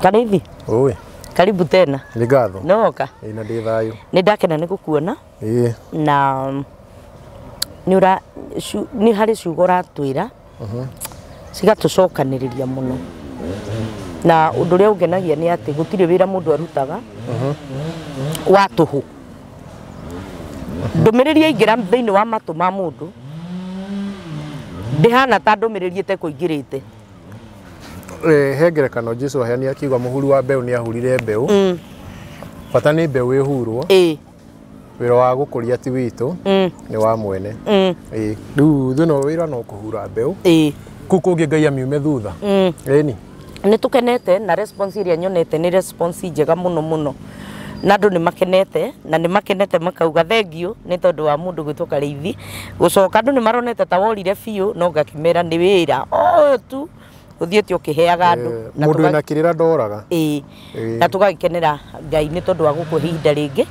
Karithi. Oi. Karibu tena. Nĩ ngatho. Noka. Ĩ na ndĩ thayũ. Nĩ ndakena nĩ gũkuona. Ĩ. Na nĩ ũra nĩ harĩ ciugo ũratwĩra. Cigatũcokanĩrĩria mũno. Na ũndũ ũrĩa ũngenagia nĩ atĩ gũtirĩ wĩra mũndũ arutaga wa tũhũ. Ndũmĩrĩri yaingĩra thĩinĩ wa matũ ma mũndũ ndĩhana ta ndũmĩrĩri ĩtekũingĩrĩte. He ngerekano Jesu aheanire akiuga mũhuri wa mbeũ nĩ ahurire mbeũ. Bata nĩ mbeũ ĩhurwo. Wĩra wa gũkũria ti witũ, nĩ wa mwene. Rĩu ithuĩ no wĩra no kũhura mbeũ. Kũu kũngĩ Ngai amiume thutha. Ĩni. Nĩ tũkenete na response ĩrĩa nyonete nĩ response njega mũno mũno. Na andũ nĩ makenete na nĩ makenete makauga thengiũ nĩ tondũ wa mũndũ gwĩtwo Karĩithi. Gũcoka andũ nĩ maronete ta worire biũ no ngakĩmera nĩ wĩra o tu ũthiĩte ũkĩheaga andũ. Mũndũ wĩna kĩrĩra ndoraga. Na tũgagĩkenera Ngai nĩ tondũ wa gũkũhe ihinda rĩngĩ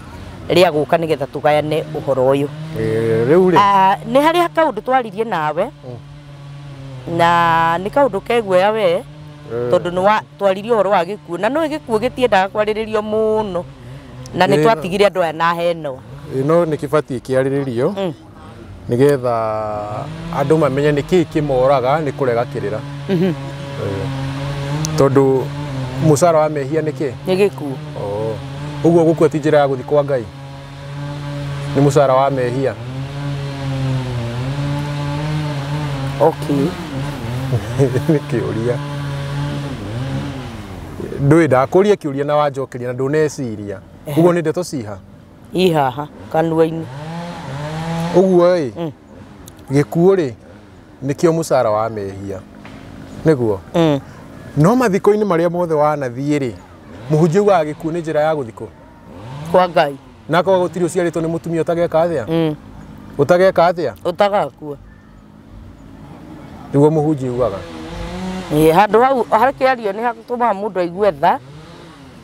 rĩa gũka nĩgetha tũgayane ũhoro ũyũ. Rĩu rĩ? Nĩ harĩ kaũndũ twaririe nawe na nĩ kaũndũ keguoya we tondũ nĩ twaririe ũhoro wa gĩkuũ na no gĩkuũ gĩtiendaga kwarĩrĩrio mũno na nĩ twatigire andũ aya na heno. No nĩ kĩbatiĩ kĩarĩrĩrio nĩgetha andũ mamenye nĩ kĩĩ kĩmoraga nĩ kũrega kĩrĩra. Tondũ mũcara wa mehia nĩ kĩ? Nĩ gĩkuũ. Ũguo gũkua ti njĩra ya gũthiĩ kwa Ngai. Nĩ mũcara wa mehia. Okay. Nĩ kĩũria. Ndũĩ ndakũria kĩũria na wanjokeria na ndũneciria. Ũguo nĩ ndeto ciha? I haha kanua-inĩ. Ũguo ĩ, gĩkuũ rĩ nĩkĩo mũcara wa mehia. Nĩguo? No mathiko-inĩ marĩa mothe wanathiĩ rĩ, mũhunjia augaga gĩkuũ nĩ njĩra ya gũthiĩ kũ? Kwa Ngai. Na akorwo gũtirĩ ũciarĩtwo nĩ mũtumia ũtageka atĩa? Ũtageka atĩa? Ũtagakua. Nĩguo mũhunjia augaga. Handũ hau hakĩario nĩ hatũmaga mũndũ aigue tha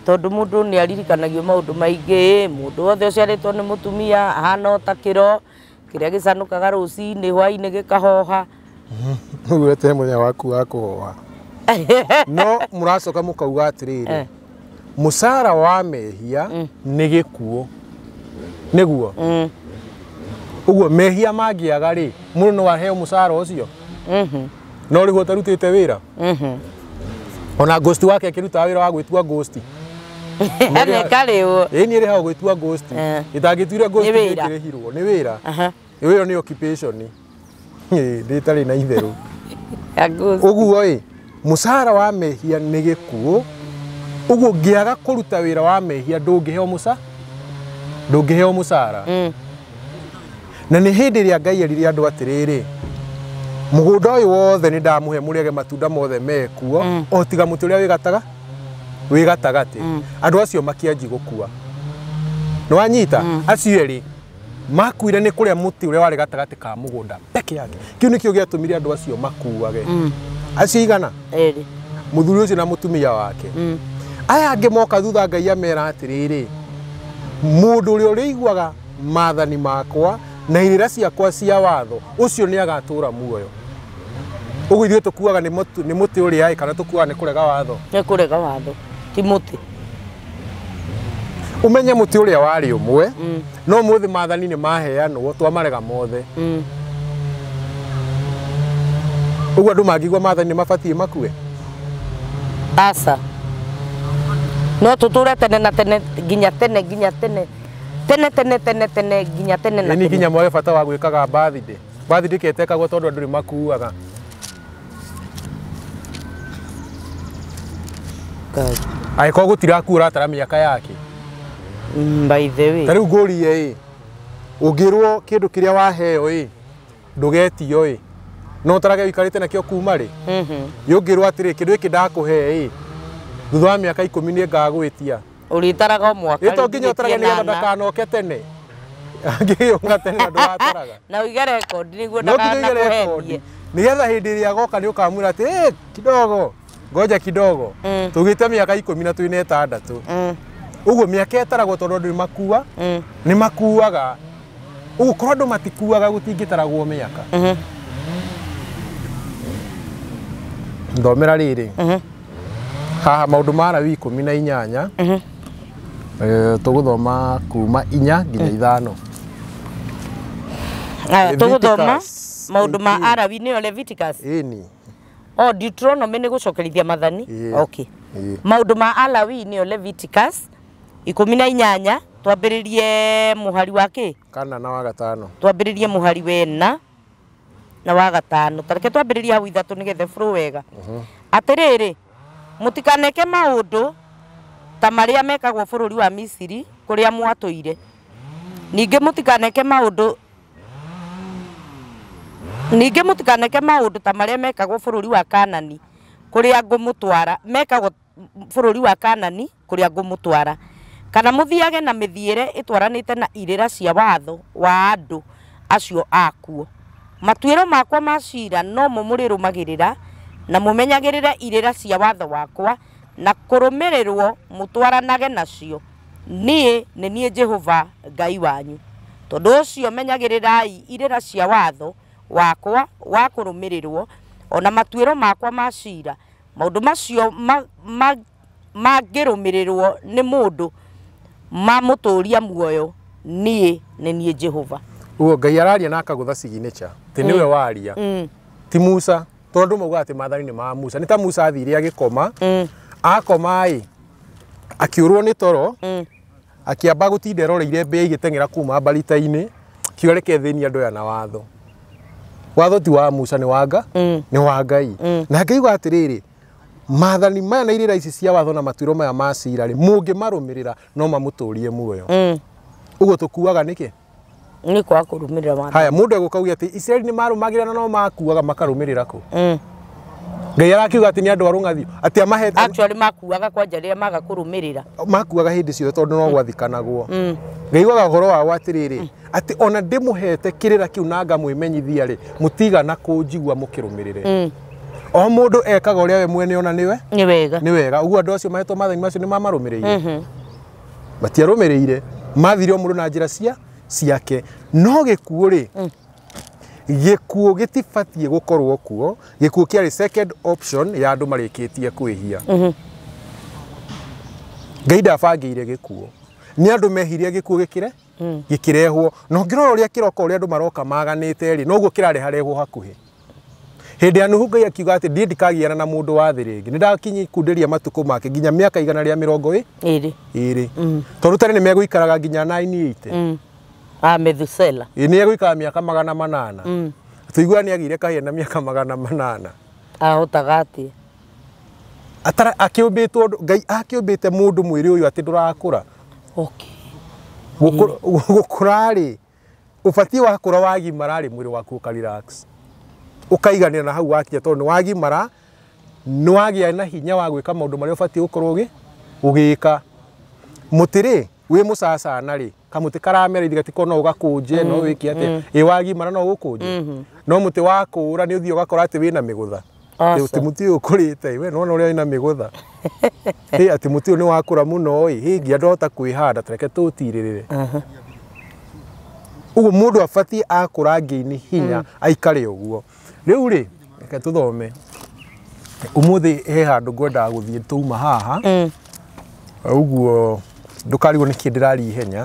tondũ mũndũ nĩ aririkanagio maũndũ maingĩ. Mũndũ wothe ũciarĩtwo nĩ mũtumia ahana o ta kĩro kĩrĩa gĩcanũkaga rũcinĩ hwaĩ-inĩ gĩkahoha. Ũguo weterere mũthenya waku wa kũhoha. No mũracoka mũkauga atĩrĩrĩ, mũcara wa mehia nĩ gĩkuũ. Nĩguo? Ũguo mehia mangĩaga rĩ, mũndũ no aheo mũcara ũcio? No rĩu ũtarutĩte wĩra? Ona ghost wake akĩrutaga wĩra wa gwĩtua ghost. Nĩkarĩhwo. Ĩĩ nĩ ĩrĩhagwo gwĩtua ghost. Ĩtangĩtuire ghost ndĩngĩrĩhirwo. Nĩ wĩra. Ĩyo nĩ occupation. Ndĩtarĩ na itherũ. Ũguo ĩ, mũcara wa mehia nĩ gĩkuũ. Ũguo ũngĩaga kũruta wĩra wa mehia ndũngĩheo ndũngĩheo mũcara. Na nĩ hĩndĩ ĩrĩa Ngai erire andũ atĩrĩrĩ, mũgũnda ũyũ wothe nĩ ndamũhe mũrĩage matunda mothe mekuo o tiga mũtĩ ũrĩa wĩ gatagatĩ. Andũ acio makĩanji gũkua. Nĩ wanyita? Acio erĩ makuire nĩ kũrĩa mũtĩ ũrĩa warĩ gatagatĩ ka mũgũnda peke yake. Kĩu nĩkĩo gĩatũmire andũ acio makuage. Acio igana? Erĩ. Mũthuri ũcio na mũtumia wake. Aya angĩ moka thutha Ngai amera atĩrĩrĩ, mũndũ ũrĩa ũrĩiguaga maathani makwa na irĩra ciakwa cia watho ũcio nĩ agatũra muoyo. Ũguo ithuĩ tũkuaga nĩ mũtĩ ũrĩa kana tũkuaga nĩ kũrega watho? Nĩ kũrega watho, ti mũtĩ. Ũmenye mũtĩ ũrĩa warĩ ũmwe, no mũthĩ maathani nĩ maheanwo twamarega mothe. Ũguo andũ mangĩigua maathani nĩ mabatiĩ makue? Aca. No tũtũre tene na tene nginya tene nginya tene. Tene tene tene tene nginya tene na tene. Nginya mwage bata wa gwĩkaga birthday. Birthday ketekagwo tondũ andũ nĩ makuaga. Angĩkorwo gũtirakua ũratara mĩaka yake. By the way. Ta rĩu ngũrie ĩ, ũngĩrwo kĩndũ kĩrĩa waheo ĩ, ndũgetio ĩ, no ũtarage ũikarĩte nakĩo kuma rĩ? Ũngĩrwo atĩrĩ kĩndũ gĩkĩ ndakũhe ĩ, thutha wa mĩaka 10 nĩ ngagwĩtia. Ũrĩtaraga o mwaka. Ĩ to nginya ũtarage nĩgetha ndakanoke tene. Angĩgĩũka tene na ndũrataraga. Na ũige rekondi nĩguo ndakanakũhenie. Nĩgetha hĩndĩ ĩrĩa agoka nĩ ũkamwĩra atĩ kidogo, ngoja kidogo. Tũgĩte mĩaka 10 na twĩna 6. Ũguo mĩaka ĩtaragwo tondũ andũ nĩ nĩ makuaga. Ũguo korwo andũ matikuaga gũtingĩtaragwo mĩaka. Thomera rĩrĩ. Haha maũndũ ma Lawi 18. Tũgũthoma kuma 4 nginya 5. Aya tũgũthoma maũndũ ma Alawi nĩyo Leviticus. Ĩni. Oh, Deuteronomy nĩ gũcokerithia mathani. Okay. Maũndũ ma Alawi nĩyo Leviticus 18 twambĩrĩrie mũhari wa kĩ? Kana na wa gatano. Twambĩrĩrie mũhari wena na wa gatano. Tareke twambĩrĩrie hau 3 nĩgetha flow wega. Atĩrĩrĩ, mũtikaneke maũndũ ta marĩa mekagwo bũrũri wa Misiri kũrĩa mwatũire. Ningĩ mũtikaneke maũndũ ta marĩa mekagwo bũrũri wa Kanani kũrĩa ngũmũtwara, mekagwo bũrũri wa Kanani kũrĩa ngũmũtwara. Kana mũthiage na mĩthiĩre ĩtwaranĩte na irĩra cia watho wa andũ acio akuo. Matuĩro makwa ma ciira no mo mũrĩrũmagĩrĩra na mũmenyagĩrĩre irĩra cia watho wakwa na kũrũmĩrĩrwo mũtwaranage nacio. Niĩ nĩ niĩ Jehova Ngai wanyu. Tondũ ũcio menyagĩrĩrai irĩra cia watho wakwa wa kũrũmĩrĩrwo ona matuĩro makwa ma ciira. Maũndũ macio mangĩrũmĩrĩrwo nĩ mũndũ mamũtũria muoyo. Niĩ nĩ niĩ Jehova. Ũguo Ngai araria na akagũtha signature ti nĩwe waria, ti Musa, tondũ maugaga atĩ maathani nĩ ma Musa. Nĩ ta Musa athire agĩkoma, akoma ĩ akĩũrwo nĩ toro, akĩamba gũtinda eroreire mbĩa igĩteng'era kuma mbarita-inĩ, kiuga reke thĩnie andũ aya na watho. Watho ti wa Musa, nĩ wa nĩ wa Ngai. Na Ngai auga atĩrĩrĩ, maathani maya na irĩra ici cia watho na matuĩro maya ma ciira rĩ, mũngĩmarũmĩrĩra no mamũtũrie muoyo. Ũguo tũkuaga nĩkĩ? Nĩ kwaga kũrũmĩrĩra watho. Haya, mũndũ egũka auge atĩ Isiraeli nĩ marũmagĩrĩra na no makuaga makarũmĩrĩra kũ? Ngai arakiuga atĩ nĩ andũ arũng'athio, atĩ amahete. Actually makuaga kwanja rĩrĩa maga kũrũmĩrĩra. Makuaga hĩndĩ ciothe tondũ no gwathikanagwo. Ngai augaga ũhoro wao atĩrĩrĩ, atĩ ona ndĩmũhete kĩrĩra kĩu na ngamwĩmenyithia rĩ, mũtigana kũnjigua mũkĩrũmĩrĩre. O mũndũ ekaga ũrĩa we mwene ona nĩwe nĩ wega. Nĩ wega. Ũguo andũ acio mahetwo maathani macio nĩ mamarũmĩrĩire. Matiarũmĩrĩire, mathire o mũndũ na njĩra ciake. No gĩkuũ rĩ, gĩkuũ gĩtibatiĩ gũkorwo kuo. Gĩkuũ kĩarĩ second option ya andũ marĩkĩtie kwĩhia. Ngai ndabangĩire gĩkuũ. Nĩ andũ mehirie gĩkuũ gĩkĩre gĩkĩrehwo. Na ũngĩrora ũrĩa kĩroka, ũrĩa andũ maroka maganĩte rĩ, noguo kĩrareharehwo hakuhĩ. Hĩndĩ ya Nuhu Ngai akiuga atĩ ndiĩ ndikagiana na mũndũ wa thĩ rĩngĩ. Nĩ ndakinyikundĩria matukũ make nginya mĩaka 120. Tondũ tene nĩ megũikaraga nginya 980. Ah, Methusela. Nĩ egũikara mĩaka 800. Tũigua nĩ agĩire kahĩĩ na mĩaka 800. Ahotaga atĩa? Atara akĩũmbĩtwo, Ngai akĩũmbĩte mũndũ mwĩrĩ ũyũ atĩ ndũrakũra. Okay. Gũkũra rĩ, ũbatiĩ wakũra wagimara rĩ, mwĩrĩ waku ũka relax. Ũkaiganĩra na hau wakinya tondũ nĩ wagimara, nĩ wagĩa na hinya wa gwĩka maũndũ marĩa ũbatiĩ gũkorwo ũgĩka. Mũtĩ rĩ, wĩ mũcacana rĩ, kamũtĩ karamera ithe gatiko no ũgakũnje, no wĩke atĩa. Ĩ wagimara no ũgũkũnje. No mũtĩ wakũra nĩ ũthiĩ ũgakora atĩ wĩna mĩgũtha. Atĩ mũtĩ ũyũ ũkũrĩte, we nĩwona ũrĩa wĩna mĩgũtha. Hĩ, atĩ mũtĩ ũyũ nĩ wakũra mũno ĩ, hĩ nginya ndwahota kwĩhanda, ta reke tũũtirĩrĩre. Ũguo mũndũ abatiĩ akũra ngĩini hinya aikare ũguo. Rĩu rĩ, reke tũthome. Ũmũthĩ he handũ ngwendaga gũthiĩ tũuma haha. Ũguo ndũkarigwo nĩkĩ ndĩraria ihenya.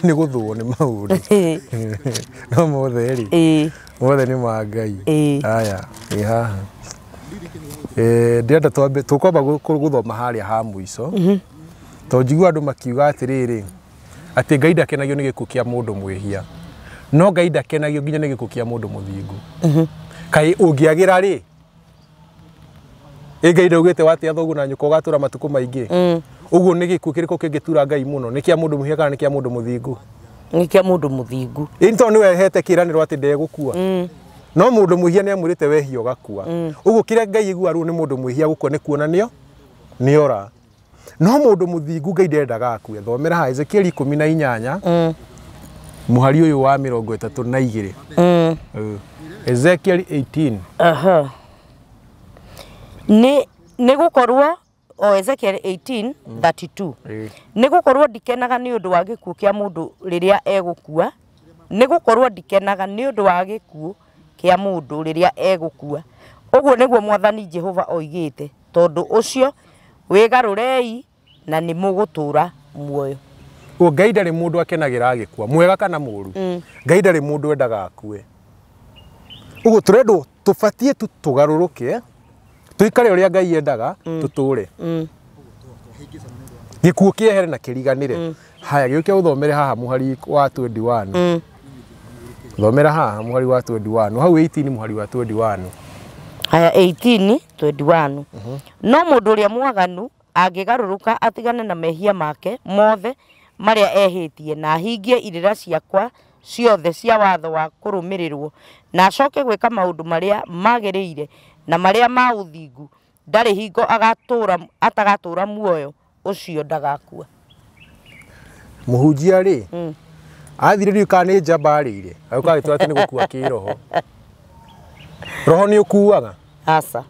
Nĩ gũthũo nĩ maũndũ. No mothe rĩ, mothe nĩ ma Ngai. Haya, ĩ haha. Ndĩrenda twambe tũkwamba gũthoma harĩa ha mũico. Tondũ njigua andũ makiuga atĩrĩrĩ, atĩ Ngai ndakenagio nĩ gĩkuũ kĩa mũndũ mwĩhia. No Ngai ndakenagio nginya nĩ gĩkuũ kĩa mũndũ mũthingu. Kaĩ ũngĩagĩra rĩ, ĩ Ngai ndaugĩte watĩa thoguo na nyũkwa ũgatũra matukũ maingĩ. Ũguo nĩ gĩkuũ kĩrĩkũ kĩngĩtura Ngai mũno? Nĩ kĩa mũndũ mwĩhia kana nĩ kĩa mũndũ mũthingu? Nĩ kĩa mũndũ mũthingu. Ĩ tondũ nĩwe hete kĩĩranĩro atĩ ndegũkua. No mũndũ mwĩhia nĩ amwĩrĩte wehia ũgakua. Ũguo kĩrĩa Ngai aiguaga ruo nĩ mũndũ mwĩhia gũkua nĩ kuonanio nĩ ora. No mũndũ mũthingu Ngai ndendaga akue. Thomera haha Ezekiel 18 mũhari ũyũ wa 32. Ezekiel 18. Aha. Nĩ gũkorwo o Ezekiel 18:32. Nĩ gũkorwo ndikenaga nĩ ũndũ wa gĩkuũ kĩa mũndũ rĩrĩa egũkua. Nĩ gũkorwo ndikenaga nĩ ũndũ wa gĩkuũ kĩa mũndũ rĩrĩa egũkua. Ũguo nĩguo Mwathani Jehova oigĩte. Tondũ ũcio wĩgarũrei na nĩ mũgũtũũra muoyo. Ngai ndarĩ mũndũ akenagĩra agĩkua, mwega kana mũũru. Ngai ndarĩ mũndũ endaga akue. Ũguo tũrendwo tũbatiĩ tu tũgarũrũke, tũikare ũrĩa Ngai endaga, tũtũre. Gĩkuũ kĩehere na kĩriganĩre. Haya, gĩũke ũthomere haha mũhari wa 21. Thomera haha mũhari wa 21. Hau 18 mũhari wa 21. Haya 18 21. No mũndũ ũrĩa mwaganu angĩgarũrũka atigane na mehia make mothe marĩa ehĩtie na ahingie irĩra ciakwa ciothe cia watho wa kũrũmĩrĩrwo na acoke gwĩka maũndũ marĩa magĩrĩire na marĩa ma ũthingu, ndarĩ hingo atagatũra muoyo, ũcio ndagakua. Mũhunjia rĩ, athire rĩu kana nĩ njamba arĩire, agĩũka agĩtwĩra atĩ nĩ gũkua kĩroho. Roho nĩ ũkuaga? Aca.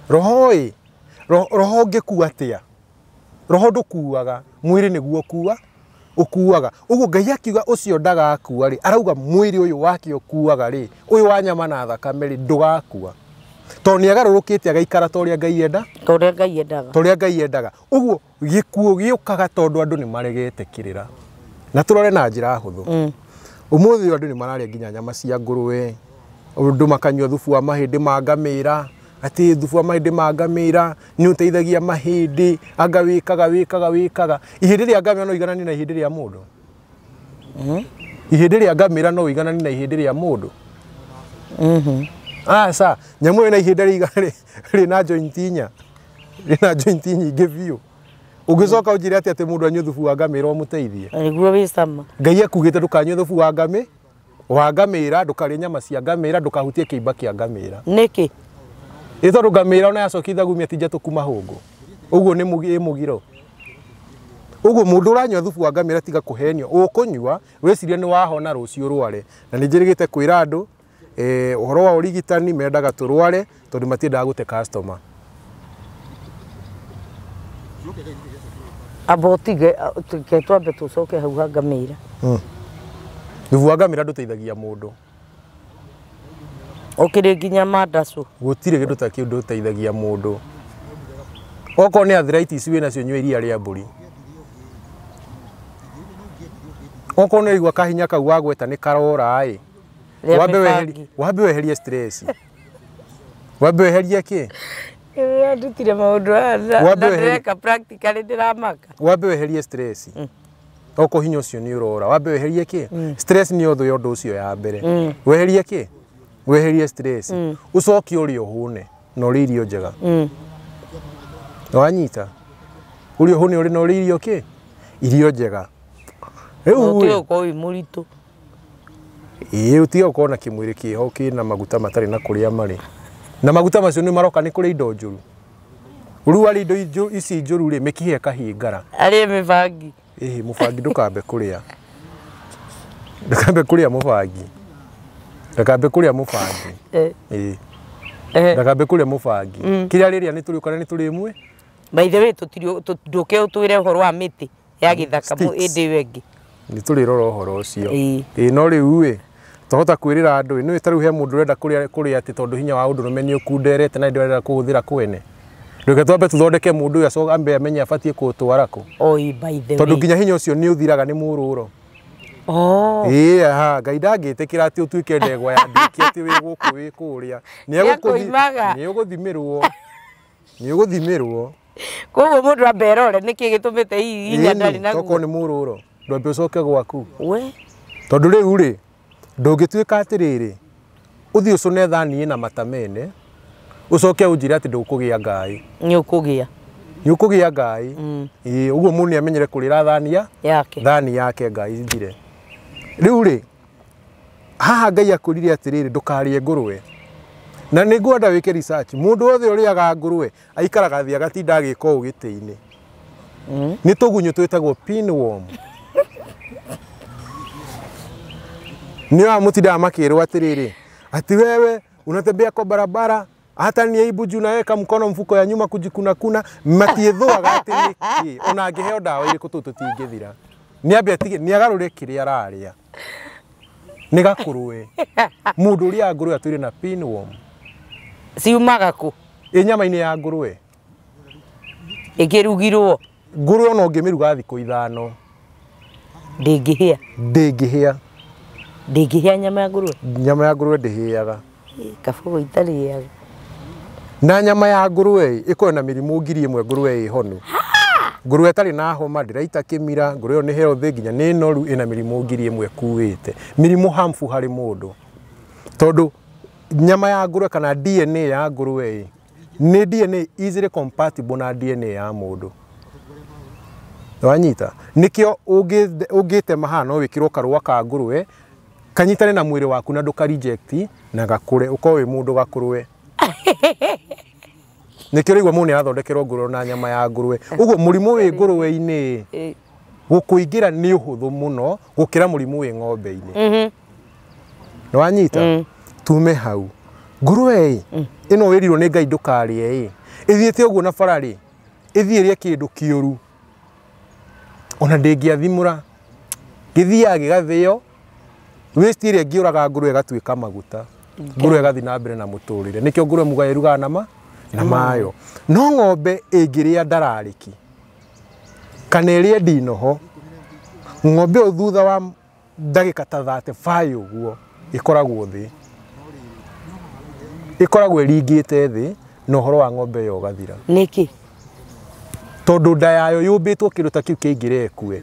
Roho ĩ, roho ũngĩkua atĩa? Roho ndũkuaga, mwĩrĩ nĩguo ũkuaga. Ũguo Ngai akiuga ũcio ndagakua rĩ, arauga mwĩrĩ ũyũ wake ũkuaga rĩ, ũyũ wa nyama na thakame rĩ, ndũgakua. Tondũ nĩ agarũrũkĩte agaikara ta ũrĩa Ngai enda, ta ũrĩa Ngai endaga. Ta ũrĩa Ngai endaga. Ũguo gĩkuũ gĩũkaga tondũ andũ nĩ maregete kĩrĩra. Na tũrore na njĩra hũthũ. Ũmũthĩ andũ nĩ mararĩa nginya nyama cia ngũrwe, andũ makanyua thubu wa mahĩndĩ ma ngamĩra, atĩ thubu wa mahĩndĩ ma ngamĩra nĩ ũteithagia mahĩndĩ, anga wĩkaga wĩkaga wĩkaga. Ihĩndĩ rĩa ngamĩra no igananie na ihĩndĩ rĩa mũndũ. Ihĩndĩ rĩa ngamĩra no igananie na ihĩndĩ rĩa mũndũ. Aca, nyamũ ĩyo ĩna ihĩndĩ rĩna joint inya, rĩna joint nyingĩ biũ. Ũngĩcoka ũnjĩre atĩ mũndũ anyue thubu wa ngamĩra ũmũteithie. Nĩguo wĩ cama. Ngai akugĩte ndũkanyue thubu wa ngamĩra, ndũkarĩe nyama cia ngamĩra, ndũkahutie kĩimba kĩa ngamĩra. Nĩkĩ? Ĩ tondũ ngamĩra ona yacokia ithagumia ti njatũku mahũngũ. Ũguo nĩ mũgiro. Ũguo mũndũ ũranyua thubu wa ngamĩra tiga kũhenio. Ũkũnyua wĩcirie nĩ wahona rũciũ ũrware. Na nĩ njĩrĩgĩte kwĩra andũ ũhoro wa ũrigitani mendaga tũrware tondũ matiendaga gũte customer. Amba ũtige twambe tũcoke hau ha ngamĩra. Thubu wa ngamĩra ndũteithagia mũndũ. Ũkĩrĩ nginya mandacũ. Gũtirĩ kĩndũ ta kĩu ndũteithagia mũndũ. Okorwo nĩ arthritis wĩnacio nyua iria rĩa mbũri. Okorwo nĩ ũraigua kahinya kau wagweta nĩ karora ĩ, wambe weherie stress. Wambe weherie kĩ? Ndutire maũndũ aya na ndĩreka practically ndĩramaka. Wambe weherie stress. Okorwo hinya ũcio nĩ ũrora, wambe weherie kĩ? Stress nĩ ũthũ ya ũndũ ũcio ya mbere. Weherie kĩ? Weherie stress. Ũcoke ũrĩe ũhũne na ũrĩe irio njega. Wanyita? Ũrĩe ũhũne ũrĩ na ũrĩe irio kĩ? Irio njega. Rĩu ũtige gũkorwo wĩ mũritũ. Ĩĩ, ũtige gũkorwo na kĩmwĩrĩ kĩho kĩna maguta matarĩ na kũrĩa marĩ. Na maguta macio nĩ maroka nĩ kũrĩa indo njũru. Rĩu warĩa indo ici njũru rĩ, mĩkiha ĩkahingara. Arĩe mĩbangi. Ĩhĩ, mũbangi ndũkambe kũrĩa. Ndũkambe kũrĩa mũbangi. Ndũkambe kũrĩa mũbangi. Ĩĩ. Ndũkambe kũrĩa mũbangi. Kĩrĩa rĩrĩa nĩ tũrĩ kana nĩ tũrĩ ĩmwe? By the way, ndũke ũtwĩre ũhoro wa mĩtĩ ya gĩthaka hĩndĩ ĩyo ĩngĩ. Nĩ tũrĩrora ũhoro ũcio. Ĩĩ, no rĩu ĩ, twahota kwĩrĩra andũ ĩ, nĩũĩ ta rĩu he mũndũ ũrenda kũrĩa atĩ tondũ hinya wa ũndũrũme nĩ ũkunderete na ndĩrenda kũhũthĩra kwene. Reke twambe tũthondeke mũndũ ũyũ acoke ambe amenye abatiĩ kũũtwara kũ. Oi, by the way. Tondũ nginya hinya ũcio nĩ ũthiraga nĩ mũrũro. Ĩĩ, aha, Ngai ndangĩtĩkĩra atĩ ũtuĩke ndegwa ya nduĩki atĩ wĩ gũkũ wĩ kũrĩa. Nĩ ũgũthimĩrwo. Nĩ ũgũthimĩrwo. Koguo mũndũ ambe erore nĩkĩ gĩtũmĩte hihi hinya ndarĩ naguo. Tokorwo nĩ mũrũro. Ndwambe ũcoke gwaku. We. Tondũ rĩu rĩ, ndũngĩtuĩka atĩrĩrĩ, ũthiĩ ũcũne thani ĩna mata mene, ũcoke ũnjĩre atĩ ndũkũgĩa ngai. Nĩ ũkũgĩa. Nĩ ũkũgĩa ngai. Ĩĩ, ũguo mũndũ nĩ amenyere kũrĩra thani yake. Thani yake ngai ithire. Rĩu rĩ, haha Ngai akwĩrire atĩrĩrĩ, ndũkarĩe ngũrwe. Na nĩ ngwenda wĩke research. Mũndũ wothe ũrĩaga ngũrwe aikaraga thĩ agatinda agĩka ũũ gĩtĩ-inĩ. Nĩ tũgunyũ twĩtagwo pinworm. Nĩ wa mũtindaga makĩrwo atĩrĩrĩ, atĩ wewe unatembea kwa barabara hata ni aibu juu unaweka mkono mfuko ya nyuma kujikuna kuna, matiĩthũaga atĩ nĩkĩ. Ona angĩheo ndawa irĩkũ tũu tũtingĩthira. Nĩ ambe atige, nĩ agarũre kĩrĩa ararĩa. Nĩ gakũrũe. Mũndũ ũrĩaga ngũrwe atũire na pinworm. Ciumaga kũ? Ĩ nyama-inĩ ya ngũrwe. Ĩkĩrugirwo. Ngũrũwe ona ũngĩmĩruga thikũ 5 ndĩngĩhĩa. Ndĩngĩhĩa. Ndĩngĩhĩa nyama ya ngũrũwe. Nyama ya ngũrũwe ndĩhĩaga. Kabũgũ itarĩaga. Na nyama ya ngũrũwe ĩkoragwo na mĩrimũ 1000 ngũrũwe ĩ honu. Ngũrũwe ĩtarĩ na homa ndĩraita kĩmira, ngũrũwe ĩyo nĩ healthy nginya nĩ noru, ĩna mĩrimũ 1000 ĩkuĩte. Mĩrimũ harmful harĩ mũndũ. Tondũ nyama ya ngũrũwe kana DNA ya ngũrũwe nĩ DNA easily compatible na DNA ya mũndũ. Wanyita? Nĩkĩo ũngĩtema haha no wĩkĩrwo karũa ka ngũrũwe kanyitane na mwĩrĩ waku na ndũka reject na gakũre ũkorwo wĩ mũndũ gakũrũwe. Nĩkĩo rĩu mũndũ nĩarathondekerwo ngũrũwe na nyama ya ngũrũwe. Ũguo mũrimũ wĩ ngũrũwe-inĩ gũkũingĩra nĩ ũhũthũ mũno gũkĩra mũrimũ wĩ ng'ombe-inĩ. Nĩwanyita? Tume hau. Ngũrũwe ĩno wĩrirwo nĩ Ngai ndũkarĩe ĩthiĩte ũguo na bara rĩ, ĩthiĩ ĩrĩe kĩndũ kĩũru ona ndĩngĩathimũra, gĩthiaga gĩgathĩo, waste ĩrĩa ĩngĩũraga ngũrũwe ĩgatuĩka maguta, ngũrũwe ĩgathiĩ na mbere na mũtũrĩre. Nĩkĩo ngũrũwe mugaga ĩrugaga na mayo. No ng'ombe ĩngĩrĩa ndararĩki kana ĩrĩe ndinoho, ng'ombe ĩyo thutha wa ndagĩka ta 35 ũguo ĩkoragwo thĩ, ĩkoragwo ĩringĩte thĩ na ũhoro wa ng'ombe ĩyo ũgathira. Nĩkĩ? Tondũ nda yayo yũmbĩtwo kĩndũ ta kĩu kĩingĩre ĩkue.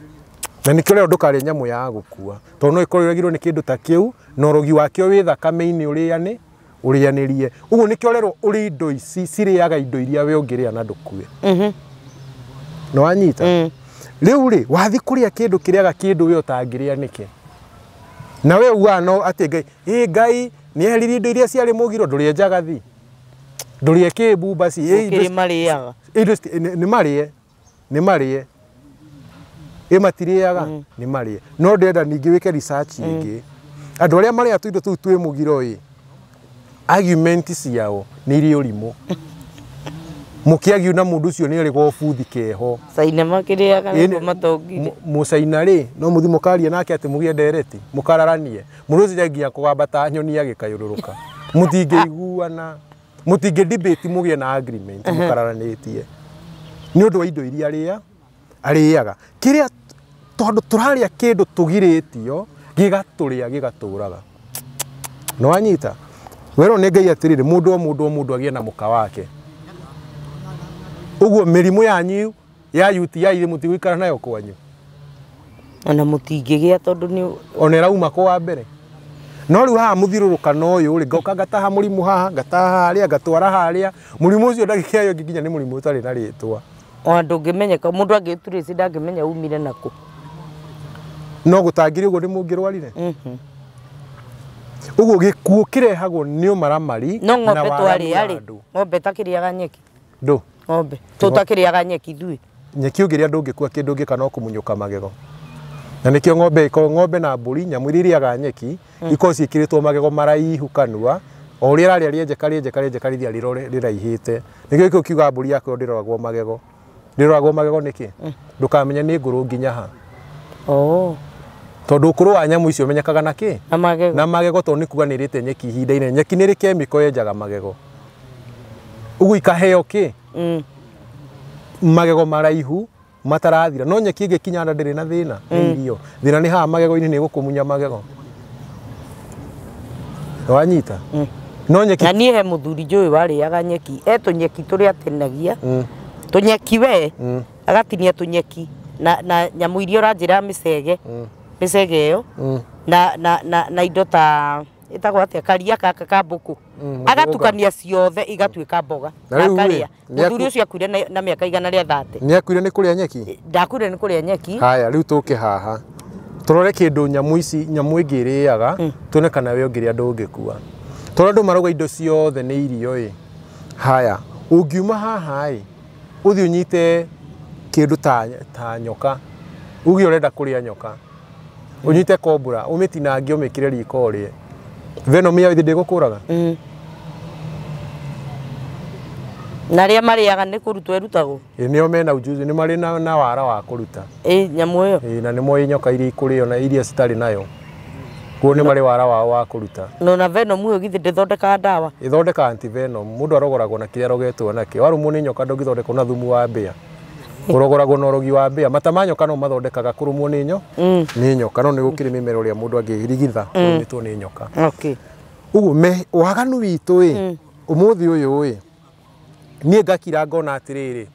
Na nĩkĩo rĩo ndũkarĩe nyamũ ya gũkua, tondũ no ĩkorwo ĩragirwo nĩ kĩndũ ta kĩu na ũrogi wakĩo wĩ thakame-inĩ ũrĩanĩrie. Ũguo nĩkĩo rero ũrĩ indo ici cirĩaga indo iria we ũngĩrĩa na ndũkue. Nĩwanyita? Rĩu rĩ, wathiĩ kũrĩa kĩndũ kĩrĩaga kĩndũ we ũtangĩrĩa nĩkĩ? Na we ugaga no atĩ Ngai, ĩ Ngai nĩeheririe indo iria ciarĩ mũgiro, ndũrĩe njagathi, ndũrĩe kĩmbumbaci, Gũkĩrĩ marĩaga. Indo nĩ marĩe, nĩ marĩe. Ĩ matirĩaga, nĩ marĩe. No ndĩrenda ningĩ wĩke research ĩngĩ. Andũ arĩa marĩaga tũindo tũu twĩ mũgiro ĩ, argument ciao nĩ irĩ ũrimũ. Mũkĩagiu na mũndũ ũcio nĩ arĩ gobuthi keho. Caina makĩrĩaga nĩguo matongire. Mũcaina rĩ, no mũthiĩ mũkarie nake atĩ mũgĩe ndereti, mũkararanie. Mũndũ ũcio nginya kũgamba ta nyoni agĩkayũrũrũka. Mũtingĩiguana, mũtingĩ debate mũgĩe na agreement mũkararanĩtie. Nĩ ũndũ wa indo iria arĩaga. Kĩrĩa tondũ tũrarĩa kĩndũ tũgirĩtio, gĩgatũrĩa gĩgatũraga. Nĩwanyita? Werwo nĩ Ngai atĩrĩrĩ, mũndũ o mũndũ o mũndũ agĩe na mũka wake. Ũguo mĩrimũ yanyu ya UTI mũtigũikara nayo kwanyu. Ona mũtingĩgĩa tondũ nĩ ona ĩrauma kũ wa mbere. No rĩu haha mũthiũrũrũkano ũyũ rĩ, ngoka ngataha mũrimũ haha, ngataha harĩa, ngatwara harĩa. Mũrimũ ũcio ndagĩka ĩyo ĩngĩ nginya nĩ mũrimũ ũtarĩ na rĩtwa. Ona ndũngĩmenyeka, mũndũ angĩturĩci ndangĩmenya umire nakũ. No gũtangĩrĩ ũguo nĩ mũngĩrwarire. Ũguo gĩkuũ kĩrehagwo nĩ ũmaramari. No ng'ombe twarĩa rĩ, ng'ombe takĩrĩaga nyeki. Ndũ? Ng'ombe tũtakĩrĩaga nyeki ithuĩ. Nyeki ũngĩrĩa ndũngĩkua kĩndũ ũngĩka no kũmunyũka magego. Na nĩkĩo ng'ombe ĩkoragwo, ng'ombe na mbũri, nyamũ iria irĩaga nyeki, ikoragwo ciĩkĩrĩtwo magego maraihu kanua, o ũrĩa ĩrarĩa rĩenjeka rĩenjeka rĩenjeka rĩthiaga rĩraihĩte. Nĩkĩo gĩkũyũ kiugaga mbũri yaku ndĩroragwo magego. Ndĩroragwo magego nĩkĩ? Ndũkamenya nĩ ngũrũ nginya ha. Tondũ ũkũrũ wa nyamũ icio ũmenyekaga na kĩ? Na magego. Na magego tondũ nĩ kuga nĩ ĩrĩte nyeki ihinda inene. Nyeki nĩ ĩrĩ chemical yenjaga magego. Ũguo ikaheo kĩ? Magego maraihu matarathira. No nyeki ĩngĩkinya nda ndĩrĩ na thĩna, nĩ irio. Thĩna nĩ haha magego-inĩ nĩ gũkũmunya magego. Wanyita? No nyeki Na niĩ he mũthuri njũĩ warĩaga nyeki, e tũnyeki tũrĩa atenagia. Tũnyeki we, agatinia tũnyeki na nyamũ iria ũranjĩra mĩcege. Mĩcege ĩyo na indo ta ĩtagwo atĩa, karia gaka ka mbũkũ. Agatukania ciothe igatuĩka mboga. Na rĩu Akarĩa. rĩ, Mũthuri ũcio akuire na mĩaka 130. Nĩ akuire nĩ kũrĩa nyeki? Ndakuire nĩ kũrĩa nyeki. Haya, rĩu tũke haha. Tũrore kĩndũ nyamũ ici, nyamũ ĩngĩ ĩrĩaga, tuone kana we ũngĩrĩa ndũngĩkua. Tondũ andũ marauga indo ciothe nĩ irio ĩ. Haya, ũngiuma haha ĩ, ũthiĩ ũnyite kĩndũ ta nyoka. Uge ũrenda kũrĩa nyoka. Ũnyite kobra, ũmĩtinangie ũmĩkĩre riko ũrĩe. Venom yayo ndĩgũkũraga? Na arĩa marĩaga nĩ kũrutwo ĩrutagwo? Ĩ, nĩo mena ujuzi, nĩ marĩ na wara wa kũruta. Ĩ, nyamũ ĩyo? Ĩ, na nĩ moĩ nyoka iria ikũrĩo na iria citarĩ nayo. Koguo nĩ marĩ wara wao wa kũruta. No na venom ĩyo githĩ ndĩthondekaga ndawa? Ĩthondekaga antivenom, mũndũ arogoragwo na kĩrĩa arogetwo nakĩo. Warũmwo nĩ nyoka ndũngĩthondekwo na thumu wa mbĩa. Ũrogoragwo na ũrogi wa mbĩa. Mata ma nyoka no mathondekaga kũrũmwo nĩ nyo. Nĩ nyoka no nĩ gũkĩrĩ mĩmera ũrĩa mũndũ angĩrigitha kũrũmĩtwo nĩ nyoka. Okay. Ũguo waganu witũ ĩ ũmũthĩ ũyũ ĩ niĩ ngakira ngona atĩrĩrĩ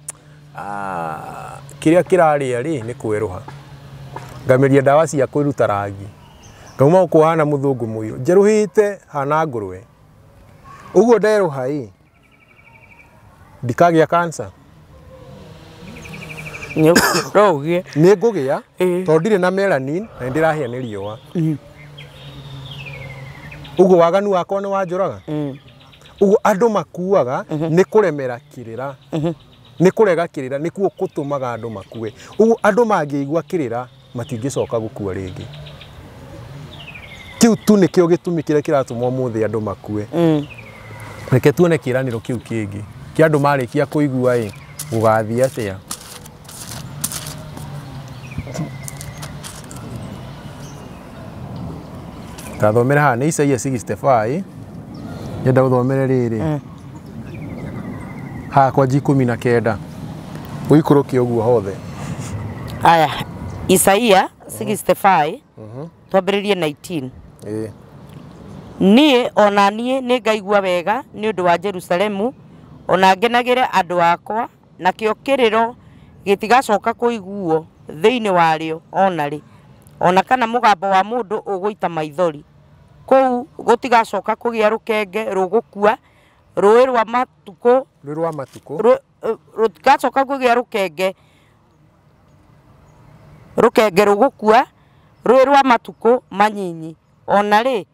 kĩrĩa kĩrarĩa rĩ nĩ kwerũha. Ngameria ndawa cia kwĩruta rangi. Ngauma gũkũ hana mũthũngũ mũirũ. Njerũhĩte hana ngũrwe. Ũguo nderũha ĩ ndikagĩa cancer. No ũgĩe. Nĩ ngũgĩa tondũ ndirĩ na melanin na nĩ ndĩrahĩa nĩ riũa. Ũguo waganu wakwa nĩ wanjũraga. Ũguo andũ makuaga nĩ kũremera kĩrĩra. Nĩ kũrega kĩrĩra nĩkuo gũtũmaga andũ makue. Ũguo andũ mangĩigua kĩrĩra matingĩcoka gũkua rĩngĩ. Kĩu tu nĩkĩo gĩtũmi kĩrĩa kĩratũma ũmũthĩ andũ makue. Reke tuone kĩĩranĩro kĩu kĩngĩ kĩa andũ marĩkia kũigua ĩ gũgathiĩ atĩa. Tathomere haha nĩ Isaia 65 nyenda ũthomere rĩrĩ haha kwanjia 19 ũikũrũke ũguo hothe. Aya, Isaia 65 twambĩrĩrie 19. Niĩ ona niĩ nĩngaigua wega nĩ ũndũ wa Jerusalemu ona ngenagĩre andũ akwa nakĩo kĩrĩro gĩtigacoka kũiguo thĩinĩ warĩo ona rĩ ona kana mũgambo wa mũndũ ũgũita maithori. Kũu gũtigacoka kũgĩa rũkenge rũgũkua rũĩ rwa matukũ rũtigacoka kũgĩa rũkenge rũgũkua rũĩ rwa matukũ manyinyi ona rĩ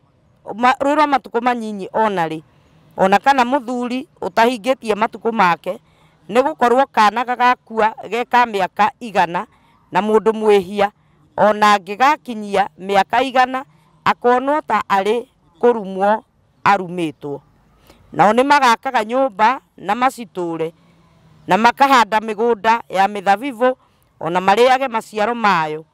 rũĩ rwa matukũ manyinyi ona rĩ ona kana mũthuri ũtahingĩtie matukũ make nĩ gũkorwo kana gagakua ge ka mĩaka 100 na mũndũ mwĩhia ona angĩgakinyia mĩaka 100 akonwo ta arĩ kũrumwo arumĩtwo. Nao nĩ magakaga nyũmba na macitũre na makahanda mĩgũnda ya mĩthabibũ ona marĩage maciaro mayo.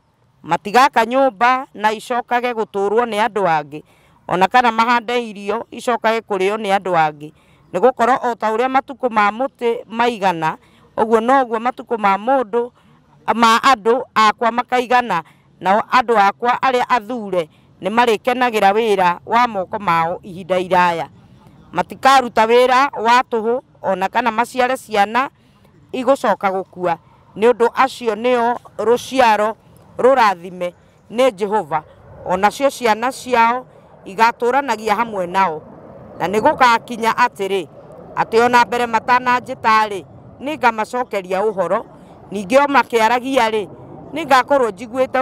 Matigaka nyũmba na icokage gũtũrwo nĩ andũ angĩ ona kana mahande irio icokage kũrĩo nĩ andũ angĩ. Nĩ gũkorwo o ta ũrĩa matukũ ma mũtĩ maigana ũguo noguo matukũ ma mũndũ ma andũ akwa makaigana nao andũ akwa arĩa athure nĩ marĩkenagĩra wĩra wa moko mao ihinda iraya. Matikaruta wĩra wa tũhũ ona kana maciare ciana igũcoka gũkua nĩ ũndũ acio nĩo rũciaro rũrathime nĩ Jehova onacio ciana ciao igatũranagia hamwe nao. Na nĩ gũgakinya atĩrĩ atĩ ona mbere matananjĩta-rĩ nĩngamacokeria ũhoro ningĩ o makĩaragia rĩ nĩngakorwo njiguĩte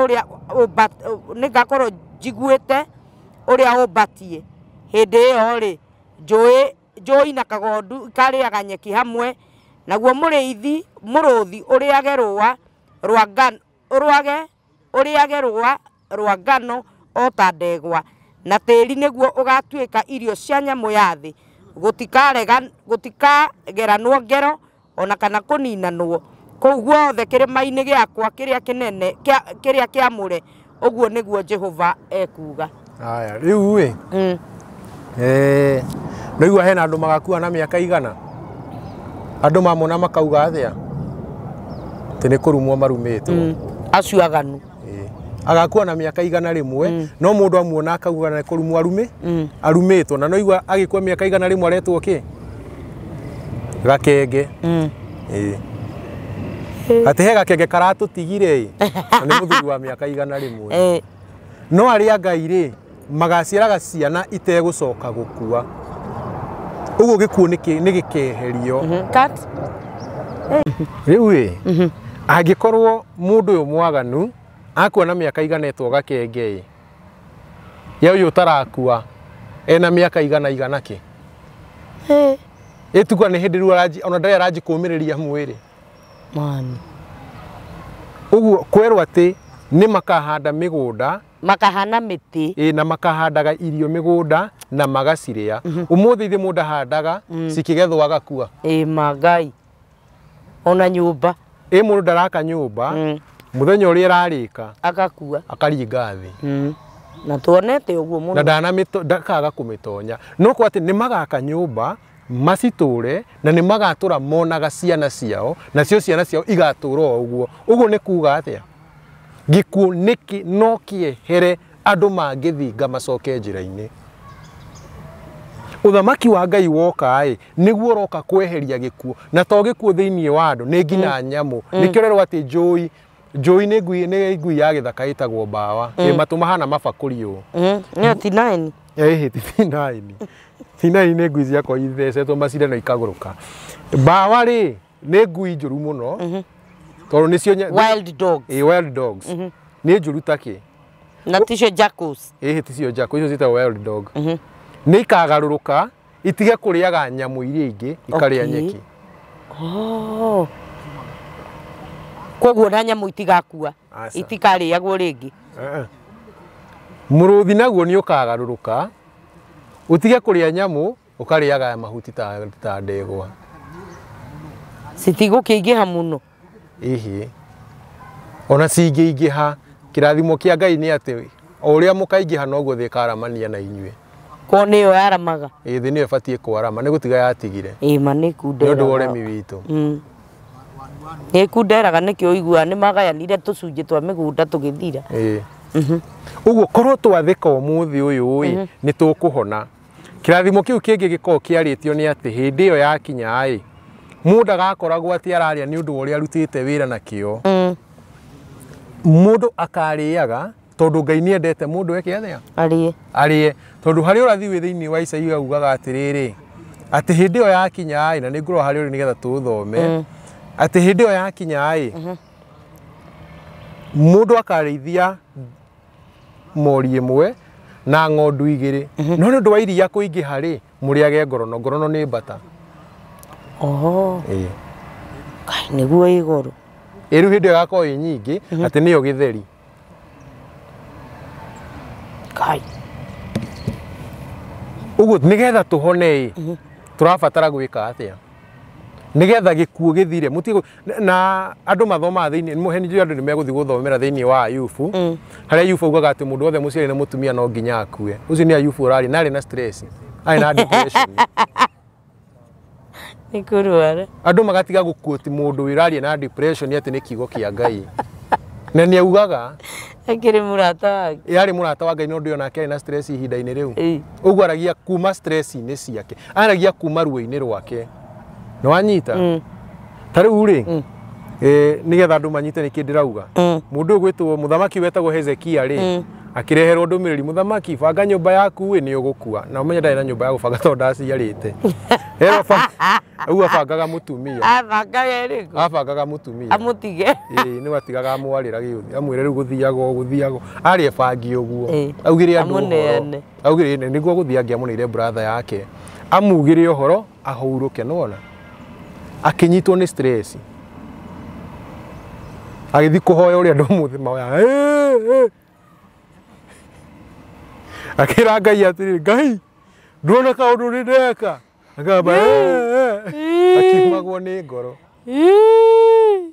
ũrĩa ũmbatiĩ. Hĩndĩ ĩyo rĩ njũĩ na kagondu ikarĩaga nyeki hamwe naguo mũrĩithi mũrũthi ũrĩage rũa rwa ngano ũrĩage rũa rwa ngano o ta ndegwa na tĩĩri nĩguo ũgatuĩka irio cia nyamũ ya thĩ. Gũtikageranwo ngero ona kana kũninanwo kũu guothe kĩrĩma-inĩ gĩakwa kĩrĩa kĩnene kĩrĩa kĩamũre ũguo nĩguo Jehova ekuuga. Aya rĩu ĩ rĩu hena andũ magakua na mĩaka 100 andũ mamona makauga atĩa atĩ nĩ kũrumwo marumĩtwo acio aganu. Agakua na mĩaka 101 no mũndũ amuona akauga nĩ kũrumwo arumĩtwo na no igua agĩkua mĩaka 101 aretwo kĩ gakenge. Atĩ he gakenge karatũtigire ĩ na nĩ mũthuri wa mĩaka 101. No arĩa Ngai rĩ magaciaraga ciana itegũcoka gũkua. Ũguo gĩkuũ nĩ gĩkeherio. Rĩu ĩ angĩkorwo mũndũ ũyũ mwaganu akua na mĩaka 100 etwo gakenge ĩ ye ũyũ ũtarakua ena mĩaka 100 kĩ ĩtukua nĩ hĩndĩ rĩu ona ndarĩ aranji kũũmĩrĩria mwĩrĩ. Ũguo kwerwo atĩ nĩ makahanda mĩgũnda makahana mĩtĩ ĩ na makahandaga irio mĩgũnda na magacirĩa. Ũmũthĩ ithe mũndũ ahandaga cikĩgethwo agakua. Ĩ mangai ona nyũmba ĩ mũndũ ndaraka nyũmba mũthenya ũrĩa ĩrarĩka agakua akaringa thĩ. Na tuonete ũguo mũno na ndakaga kũmĩtonya. No kwa atĩ nĩ magaka nyũmba macitũre na nĩ magatũra monaga ciana ciao nacio ciana ciao igatũra o ũguo. Ũguo nĩ kuga atĩa? Gĩkuũ nĩkĩ no kĩehere andũ mangĩthinga macoke njĩra-inĩ. Ũthamaki wa Ngai woka ĩ nĩguo ũroka kweheria gĩkuũ, na to gĩkuũ thĩinĩ wa andũ nĩ nginya nyamũ. Nĩkĩo rerwo atĩ njũi njũi nĩ ngui ya gĩthaka ĩtagwo mbawa, ĩ matũ mahana mabakũri ũũ. Nĩyo T9. Ĩhĩ ti T9. T9 nĩ ngui ciakwa ithecetwo macindano ikagũrũka. Mbawa rĩ nĩ ngui njũru mũno tondũ nĩcio wild dogs. Ĩ wild dogs nĩ njũru takĩ. Na ticio jackals. Ĩhĩ ticio jackals, icio ciĩtagwo wild dog. Nĩ ikagarũrũka itige kũrĩaga nyamũ iria ingĩ ikarĩa nyeki. Oh. Koguo na nyamũ itigakua, itikarĩagwo rĩngĩ. Mũrũthi naguo nĩ ũkagarũrũka utige kũrĩa nyamũ ũkarĩaga mahuti ta ndegwa. Citigũkĩingĩha mũno. Ĩhĩ. Ona cingĩingĩha kĩrathimo kĩa Ngai nĩ atĩ o ũrĩa mũkaingĩha noguo thĩ ĩkaramania na inyuĩ. Ko nĩyo yaramaga. Ĩ thĩ nĩyo ĩbatiĩ kwarama nĩ gũtiga yatigire. Ĩ ma nĩ kunderaga. Nĩ ũndũ wa ũremi witũ. Nĩ kunderaga nĩkĩo ũiguaga nĩ magayanire tũcunjĩ twa mĩgũnda tũgĩthira. Ĩ. Ũguo korwo twathĩka ũmũthĩ ũyũ ĩ nĩ tũkũhona. Kĩrathimo kĩu kĩngĩ gĩkoragwo kĩarĩtio nĩ atĩ hĩndĩ ĩyo yakinya ĩ mũndũ agakoragwo atĩ araria nĩ ũndũ wa ũrĩa arutĩte wĩra na kĩo. Mũndũ akarĩaga tondũ Ngai nĩ endete mũndũ eke atĩa? Arĩe. Arĩe. Tondũ harĩ ũrathi wĩ thĩinĩ wa Isaia ugaga atĩrĩrĩ atĩ hĩndĩ ĩyo yakinya ĩ na nĩ ngũrora harĩa ũrĩ nĩgetha tũũthome atĩ hĩndĩ ĩyo yakinya ĩ mũndũ akarĩithia mori ĩmwe na ng'ondu igĩrĩ no nĩ ũndũ wa iria kũingĩha rĩ mũrĩage ngorono. Ngorono nĩ mbata. Oho. Ĩ. Kai nĩguo ĩ goro. Ĩ rĩu hĩndĩ ĩyo ĩgakorwo ĩ nyingĩ atĩ nĩyo gĩtheri. Kai. Ũguo nĩgetha tũhone ĩ tũrabatara gwĩka atĩa? Nĩgetha gĩkuũ gĩthire mũtige na andũ mathomaga thĩinĩ mũheni njũĩ andũ nĩ megũthiĩ gũthomera thĩinĩ wa Ayubu harĩa Ayubu augaga atĩ mũndũ wothe mũciari na mũtumia no nginya akue. Ũcio nĩ Ayubu ũrarĩ na arĩ na stress, arĩ na depression. Nĩ kũrwara. Andũ magatiga gũkuoti mũndũ ũraria na depression atĩ nĩ kiugo kĩa Ngai. Na nĩ augaga akĩrĩ mũrata wake. Yarĩ mũrata wa Ngai no ndĩ onake arĩ na stress ihinda-inĩ rĩu. Ũguo aragia kuma stress-inĩ ciake, aragia kuma ruo-inĩ rwake. Nĩ wanyita? Ta rĩu rĩ nĩgetha andũ manyite nĩkĩ ndĩrauga. Mũndũ ũyũ gwĩtwo mũthamaki wetagwo Hezekia rĩ akĩreherwo ndũmĩrĩri mũthamaki banga nyũmba yaku ĩ nĩ ũgũkua. Na ũmenye ndarĩ na nyũmba ya gũbanga tondũ ndaciarĩte. Ũguo abangaga mũtumia. Abangaga ĩrĩkũ? Abangaga mũtumia. Amũtige. Ĩ nĩ watigaga amwarĩra gĩũthi. Amwĩre rĩu gũthiagwo gũthiagwo. Arĩ ebangi ũguo. Augire andũ ũhoro. Augire nĩguo gũthiĩ angĩamũneire brother yake. Amugire ũhoro ahurũke nĩwona. Akĩnyitwo nĩ stress. Agĩthiĩ kũhoya ũrĩa andũ ũmũthĩ mahoyaga. Akĩra Ngai atĩrĩrĩ, Ngai nduona kaũndũ nĩ ndeka. Akamba akiumagwo nĩ ngoro.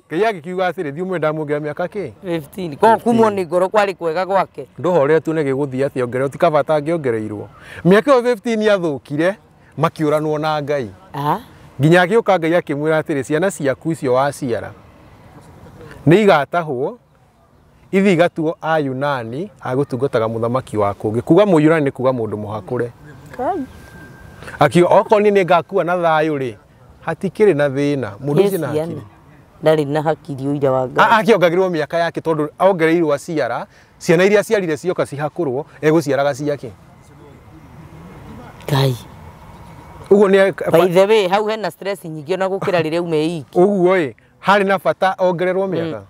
Ngai agĩkiuga atĩrĩ thiĩ ũmwe ndamuongerera mĩaka kĩ? 15. Koguo kumwo nĩ ngoro kwarĩ kwega gwake. Ndũhorere tuone gĩgũthiĩ atĩa ongererwo ti kaba atangĩongereirwo. Mĩaka ĩyo 15 yathũkire makĩũranwo na Ngai. Nginya agĩũka Ngai akĩmwĩra atĩrĩ ciana ciaku icio waciara nĩ igatahwo ithi igatuo Ayunani agũtungataga mũthamaki wa kũngĩ. Kuga Mũyunani nĩ kuga mũndũ mũhakũre. Akiuga okorwo niĩ nĩngakua na thayũ rĩ hatikĩrĩ na thĩna. Mũndũ ũcio na hakiri. Ndarĩ na hakiri ũira wa Ngai. Akĩongagĩrĩrwo mĩaka yake tondũ ongereirwo aciara ciana iria aciarire cioka cihakũrwo egũciaraga ciake. Ngai. Ũguo nĩ by the way hau hena stress nyingĩ ona gũkĩra rĩrĩa ume iki. Ũguo ĩ harĩ na bata ongererwo mĩaka.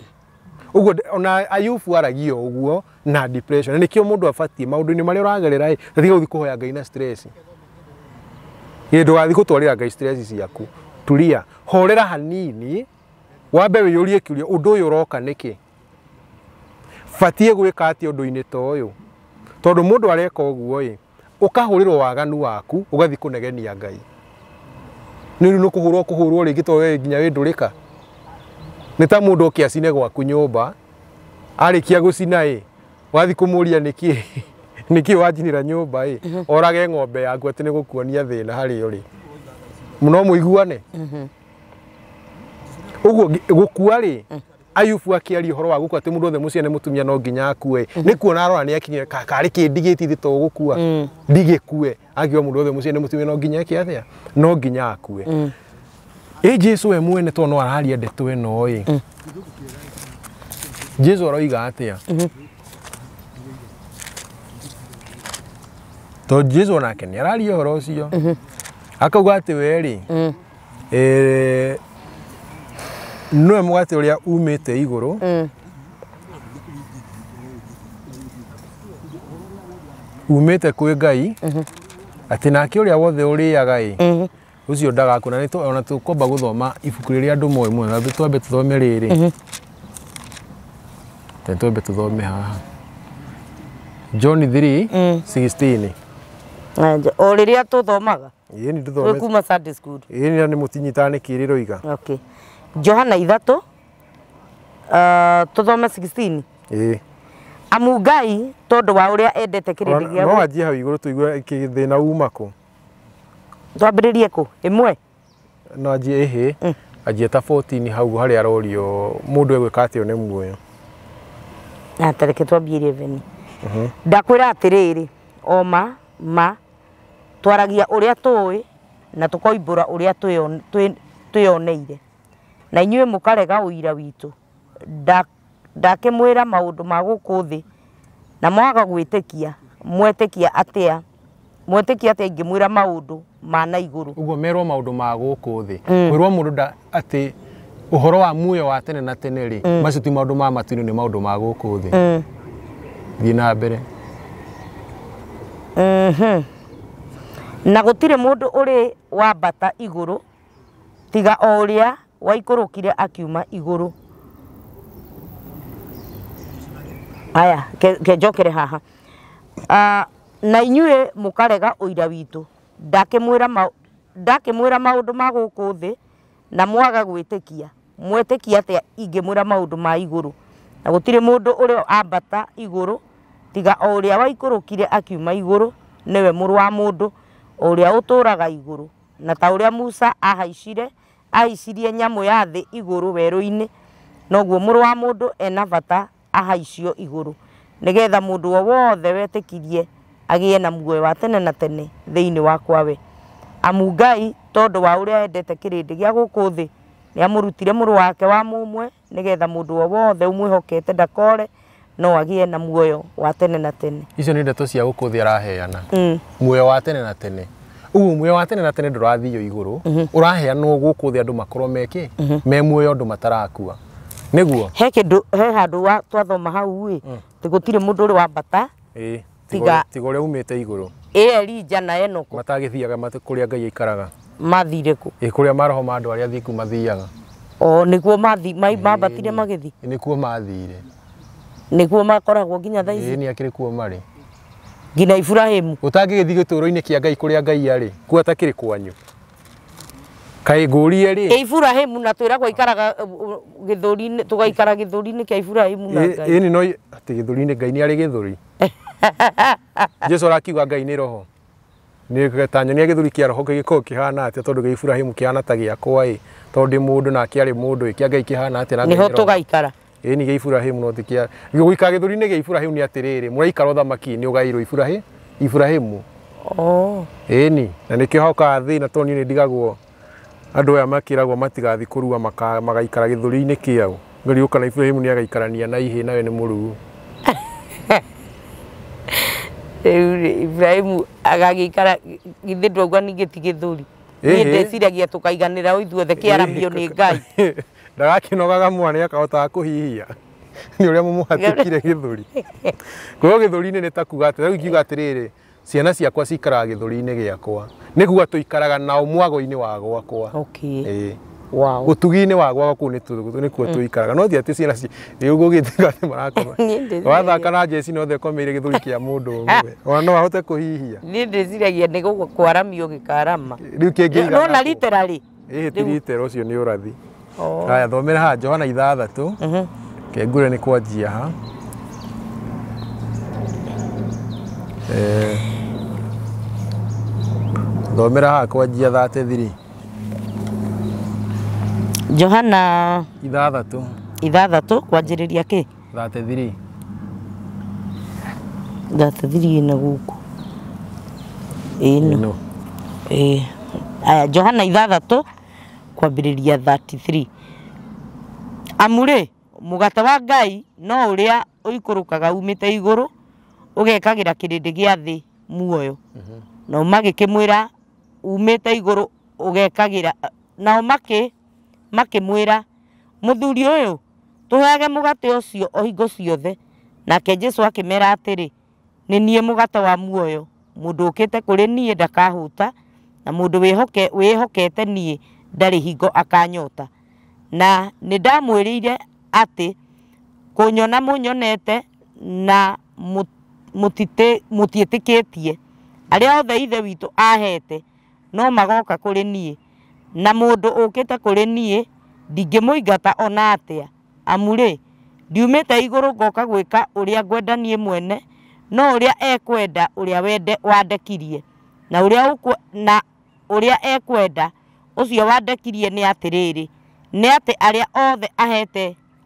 Ũguo ona Ayubu aragia ũguo na depression. Na nĩkĩo mũndũ abatiĩ maũndũ-inĩ marĩa ũragerera ĩ tiga gũthiĩ kũhoya Ngai na stress. Ĩ ndũgathiĩ gũtwarĩra Ngai stress ciaku. Tulia, horera hanini wambe wĩyũrie kĩũria ũndũ ũyũ ũroka nĩkĩ? Batiĩ gwĩka atĩa ũndũ-inĩ ta ũyũ? Tondũ mũndũ areka ũguo ĩ ũkahũrĩrwo waganu waku ũgathiĩ kũnegenia Ngai. Nĩ rĩu nĩ kũhũrwo kũhũrwo rĩngĩ tondũ we nginya wĩ ndũrĩka. Nĩ ta mũndũ oke acine gwaku nyũmba arĩkia gũcina ĩ wathiĩ kũmũria nĩkĩ nĩkĩ wanjinĩra nyũmba ĩ orage ng'ombe yaku atĩ nĩ gũkuonia thĩna harĩa ũrĩ. No mũiguane. Ũguo gũkua rĩ, Ayubu akĩaria ũhoro wa gũkua atĩ mũndũ wothe mũciĩ nĩ mũtumia no nginya akue. Nĩ kuona arora nĩ akinyire karĩ kĩndigĩti thĩ to gũkua. Ndigĩkue. Akiuga mũndũ wothe mũciĩ nĩ mũtumia no nginya eke atĩa? No nginya akue. Ĩ Jesu we mwene to no araria ndeto ĩno ĩ. Jesu aroiga atĩa? To Jesu onake nĩ araria ũhoro ũcio. Akauga atĩ we rĩ, nĩwe mũgate ũrĩa umĩte igũrũ. Umĩte kwĩ Ngai. Atĩ nake ũrĩa wothe ũrĩaga ĩ, ũcio ndagakua. Na nĩ ona tũkwamba gũthoma ibuku rĩrĩa andũ moĩ mũno, na twambe tũthome rĩrĩ. Twambe tũthome haha. John 3:16. O rĩrĩa tũthomaga. Ĩĩ nĩ tũthome. Kuma Sunday school. Ĩĩ nĩ mũtinyitaga nĩ kĩrĩ rĩroiga. Okay. Johana 3 tũthome 16. Ĩĩ. Amu Ngai tondũ wa ũrĩa endete kĩrĩndĩ gĩa. No anjie hau igũrũ tũigue thĩna uma kũ. Twambĩrĩrie kũ? Ĩmwe. No anjie ĩhĩ. Anjie ta 14 hau harĩa arorio mũndũ egwĩka atĩa one muoyo. Na tareke twambie 11. Ndakwĩra atĩrĩrĩ, o ma twaragia ũrĩa tũĩ na tũkoimbũra ũrĩa twĩoneire, na inyuĩ mũkarega ũira witũ. Ndakĩmwĩra maũndũ ma gũkũ thĩ na mwaga gwĩtĩkia, mwetĩkia atĩa? Mwetĩkia atĩa ingĩmwĩra maũndũ ma na igũrũ? Ũguo merwo maũndũ ma gũkũ thĩ. Kwĩrwo mũndũ atĩ ũhoro wa muoyo wa tene na tene rĩ, macio ti maũndũ ma matu-inĩ, nĩ maũndũ ma gũkũ thĩ. Thiĩ na mbere. Na gũtirĩ mũndũ ũrĩ wambata igũrũ tiga o ũrĩa waikũrũkire akiuma igũrũ. Aya, ke njokere haha. Na inyuĩ mũkarega ũira witũ. Ndakĩmwĩra maũndũ ma gũkũ thĩ na mwaga gwĩtĩkia. Mwetĩkia atĩa ingĩmwĩra maũndũ ma igũrũ? Na gũtirĩ mũndũ ũrĩ ambata igũrũ tiga o ũrĩa waikũrũkire akiuma igũrũ, nĩwe mũrũ wa mũndũ ũrĩa ũtũũraga igũrũ. Na ta ũrĩa Musa ahaicirie nyamũ ya thĩ igũrũ werũ-inĩ, noguo mũrũ wa mũndũ ena bata ahaicio igũrũ, nĩgetha mũndũ o wothe wetĩkirie agĩe na muoyo wa tene na tene thĩinĩ wakwa we. Amu Ngai tondũ wa ũrĩa endete kĩrĩndĩ gĩa gũkũ thĩ nĩamũrutire mũrũ wake wa mũmwe, nĩgetha mũndũ o wothe ũmwĩhokete ndakore no agĩe na muoyo wa tene na tene. Icio nĩ ndeto cia gũkũ thĩ araheana. Muoyo wa tene na tene. Ũguo muoyo wa tene na tene ndũrathio igũrũ, ũraheanwo gũkũ thĩ andũ makorwo meke me muoyo andũ matarakua. Nĩguo he kĩndũ he handũ wa twathoma hau ĩ, gũtirĩ mũndũ ũrĩ wambata tiga ũrĩa umĩte igũrũ. Ĩ Elija na Enoko matagĩthiaga kũrĩa Ngai aikaraga. Mathire kũ? Ĩ kũrĩa maroho ma andũ arĩa athingu mathiaga. O nĩguo mambatire magĩthiĩ. Nĩkuo mathire. Nĩguo makoragwo nginya thaa ici. Ĩ nĩ akĩrĩ kuo marĩ. Nginya Ibrahimu. Ũtangĩgĩthiĩ gĩtũũro-inĩ kĩa Ngai kũrĩa Ngai arĩ, kuo atakĩrĩ kwanyu. Kaĩ ngũrie rĩ? Ibrahimu na twĩragwo aikaraga gĩthũri-inĩ, tũgaikara gĩthũri-inĩ kĩa Ibrahimu na Ngai. Ĩ no atĩ gĩthũri-inĩ Ngai nĩ arĩ gĩthũri. Jesu arakiuga Ngai nĩ roho. Nĩ ta nyonia gĩthũri kĩa roho gĩgĩkorwo kĩhana atĩa, tondũ gĩa Ibrahimu kĩhana ta gĩakwa ĩ, tondũ ndĩ mũndũ nake arĩ mũndũ ĩ, kĩa Ngai kĩhana atĩa na Ngai nĩho tũgaikara. Ĩ nĩ gĩa Ibrahimu no ti kĩa gũikara gĩthũri-inĩ gĩa Ibrahimu nĩ atĩrĩrĩ, mũraikara ũthamaki-inĩ ũgairwo Ibrahimu. Ĩni na nĩkĩo hokaga thĩna tondũ niĩ nĩndigagwo andũ aya makĩragwo matigathiĩ kũrua magaikara gĩthũri-inĩ kĩao. Ngariũka na Ibrahimu nĩagaikarania na ihĩ nawe nĩ mũruu. Rĩu Ibrahimu agagĩikara githĩ ndwauga ningĩ ti gĩthũri. Niĩ ndeciragia tũkaiganĩra o ithuothe kĩaramio nĩ Ngai. Ndagakĩnogaga mwana nĩakahotaga kũhihia. Nĩ ũrĩa mũmũhatĩkire gĩthũri. Kwa hiyo gĩthũri-inĩ nĩ ta kuga atĩ rĩu ingiuga atĩrĩrĩ, ciana ciakwa cikaraga gĩthũri-inĩ gĩakwa. Nĩ kuga tũikaraga nao mwago-inĩ wa gwakwa. Okay. Wow. Ũtugi-inĩ wa gwakwa kũu nĩkuo tũikaraga. No ti atĩ ciana rĩu gũgĩtuĩka atĩ marakoma. Wathaka na jeci no ũkomeire gĩthũri kĩa mũndũ ũmwe. Ona no ahote kũhihia. Niĩ ndĩciragia nĩ gũkwaramio gĩkarama. Rĩu kĩngĩigana. No na literally. Ĩĩ ti literal, ũcio nĩ ũrathi. Haya thomera haha Johana 6. Kengure nĩ kwanjia ha. Thomera haha kwanjia 33. Johana 6 6 kwanjĩrĩria kĩ? 33. 33 na gũkũ. Ĩno. Aya Johana 6 kwambĩrĩria 33. Amu-rĩ, mũgate wa Ngai no ũrĩa ũikũrũkaga umĩte igũrũ ũgekagĩra kĩrĩndĩ gĩa thĩ muoyo. Nao magĩkĩmwĩra umĩte igũrũ ũgekagĩra, nao makĩmwĩra mũthuri ũyũ tũheage mũgate ũcio o hingo ciothe. Nake Jesũ akĩmera atĩrĩ, nĩ niĩ mũgate wa muoyo, mũndũ ũkĩte kũrĩ niĩ ndakahũta, na mũndũ wĩhokete niĩ ndarĩ hingo akanyota. Na nĩ ndamwĩrĩire atĩ kũnyona mũnyonete na mũtiĩtĩkĩtie. Arĩa othe Ithe witũ ahete no magoka kũrĩ niĩ, na mũndũ ũkĩte kũrĩ niĩ ndingĩmũingata ona atĩa. Amu-rĩ, ndiumĩte igũrũ ngoka gwĩka ũrĩa ngwenda niĩ mwene, no ũrĩa ekwenda ũrĩa wandekirie. Na ũrĩa ekwenda ũcio wandekirie nĩ atĩrĩrĩ, nĩ atĩ arĩa othe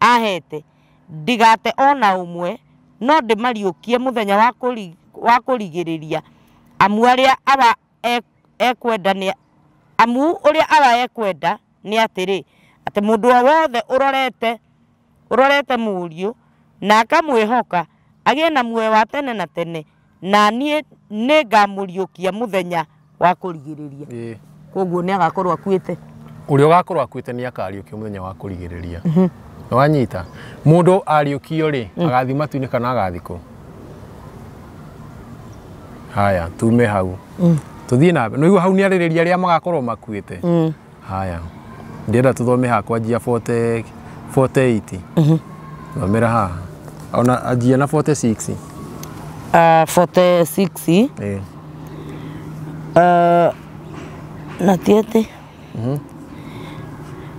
ahete ndigate ona ũmwe, no ndĩmariũkie mũthenya wa kũrigĩrĩria. Amu ũrĩa Awa ekwenda nĩ atĩrĩ, atĩ mũndũ o wothe ũrorete Mũriũ na akamwĩhoka agĩe na muoyo wa tene na tene, na niĩ nĩngamũriũkia mũthenya wa kũrigĩrĩria. Koguo nĩ agakorwo akuĩte. Ũrĩa ũgakorwo akuĩte nĩ akariũkio mũthenya wa kũrigĩrĩria. Nĩwanyita? Mũndũ ariũkio rĩ, agathiĩ matu-inĩ kana agathiĩ kũ? Haya, tume hau. Tũthiĩ na mbere. Nĩũigua hau nĩ arĩrĩria arĩa magakorwo makuĩte. Haya. Ndĩrenda tũthome haha kwanjia 48. Thomera haha. Ona anjia na 46. 46. Na ti atĩ.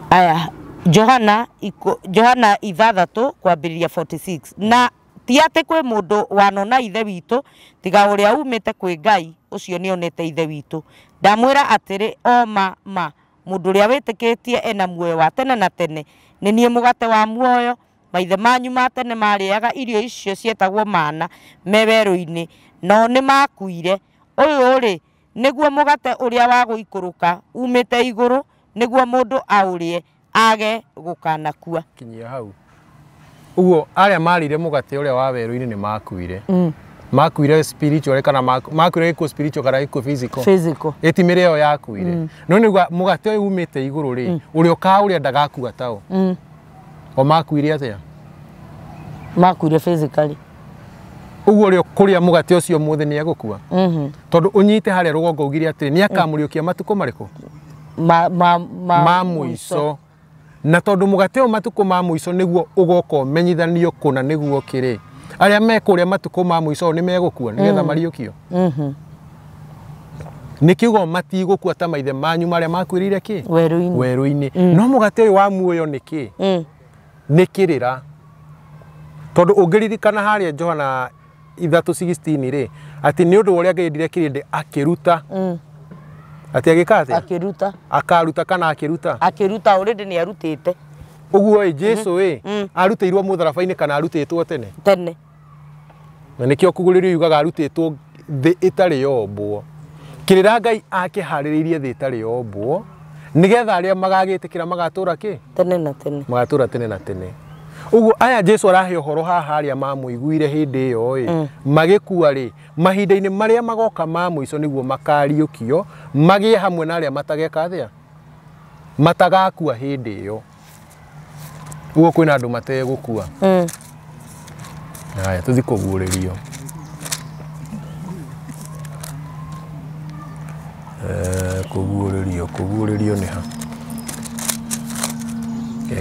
Aya, Johana 6 kwambĩrĩria 46. Na ti atĩ kwĩ mũndũ wanona Ithe witũ tiga ũrĩa umĩte kwĩ Ngai, ũcio nĩonete Ithe witũ. Ndamwĩra atĩrĩ o ma ma, mũndũ ũrĩa wĩtĩkĩtie ena muoyo wa tene na tene. Nĩ niĩ mũgate wa muoyo. Maithe manyu ma tene marĩaga irio icio cietagwo mana me werũ-inĩ, nao nĩ makuire. Ũyũ rĩ, nĩguo mũgate ũrĩa wa gũikũrũka umĩte igũrũ, nĩguo mũndũ aũrĩe age gũkanakua. Kinyia hau. Ũguo arĩa marĩire mũgate ũrĩa wa werũ-inĩ nĩ makuire. Makuire spiritual kana makuire gĩkuũ spiritual kana gĩkuũ physical. Physical. Ĩti mĩrĩ ĩyo yakuire. No nĩguo mũgate ũyũ umĩte igũrũ rĩ, ũrĩa ũkaũrĩa ndagakua tao. O makuire atĩa? Makuire physically. Ũguo ũrĩa ũkũrĩa mũgate ũcio mũthĩ nĩ egũkua. Tondũ ũnyite harĩa rũgongo ugire atĩrĩ, nĩ akamũriũkia matukũ marĩkũ? Ma mũico. Na tondũ mũgate ũyũ matukũ ma mũico nĩguo ũgoka ũmenyithanio kũna nĩguo kĩrĩ, arĩa mekũrĩa matukũ ma mũico nĩ megũkua nĩgetha mariũkio. Nĩ kiugo matigũkua ta maithe manyu marĩa makuĩrĩire kĩ? Werũ-inĩ. No mũgate ũyũ wa muoyo nĩ kĩ? Nĩ kĩrĩra. Tondũ ũngĩririkana harĩa Johana 3:16 rĩ, atĩ nĩ ũndũ wa ũrĩa Ngai endire kĩrĩndĩ akĩruta. Atĩ agĩka atĩa? Akĩruta. Akaruta kana akĩruta? Akĩruta, already nĩ arutĩte. Ũguo ĩ Jesũ ĩ, arutĩirwo mũtharaba-inĩ kana arutĩtwo tene? Tene. Na nĩkĩo kũgũrĩrio yugaga arutĩtwo thĩ ĩtarĩ yombwo. Kĩrĩra Ngai akĩharĩrĩirie thĩ ĩtarĩ yombwo, nĩgetha arĩa magagĩtĩkĩra magatũra kĩ? Tene na tene. Magatũra tene na tene. Ũguo aya Jesũ arahe ũhoro haha arĩa mamũiguire hĩndĩ ĩyo ĩ, magĩkua rĩ, mahinda-inĩ marĩa magoka ma mũico nĩguo makariũkio, magĩe hamwe na arĩa matageka atĩa? Matagakua hĩndĩ ĩyo. Ũguo kwĩna andũ mategũkua. Haya, tũthiĩ kũguũrĩrio. Kũguũrĩrio nĩ ha?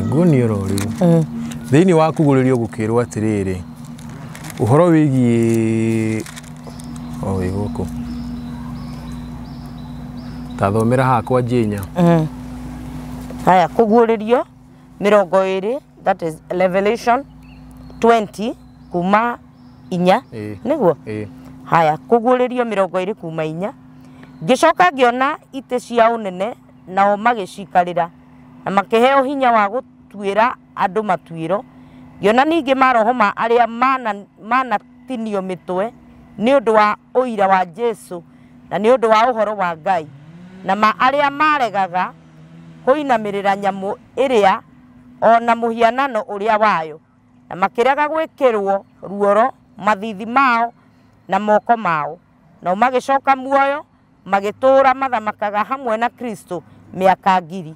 Nguonie oro rĩu. Thĩinĩ wa kũguũrĩrio gũkĩrwo atĩrĩrĩ, ũhoro wĩgiĩ o wĩ gũkũ. Ta thomera haha kwanjia 4. Haya, kũguũrĩrio 20, that is Revelation 20 kuma 4. Nĩguo? Haya, kũguũrĩrio 20 kuma 4. Ngĩcoka ngĩona itĩ cia ũnene nao magĩcikarĩra. Na makĩheo hinya wa gũtuĩra andũ matuĩro. Ngĩona ningĩ maroho ma arĩa manatinio mĩtwe nĩ ũndũ wa ũira wa Jesu na nĩ ũndũ wa ũhoro wa Ngai, na ma arĩa maregaga kũinamĩrĩra nyamũ ĩrĩa o na mũhianano ũrĩa wayo, na makĩrega gwĩkĩrwo ruoro mathithi mao na moko mao. Nao magĩcoka muoyo magĩtũũra mathamakaga hamwe na Kristo mĩaka 1000.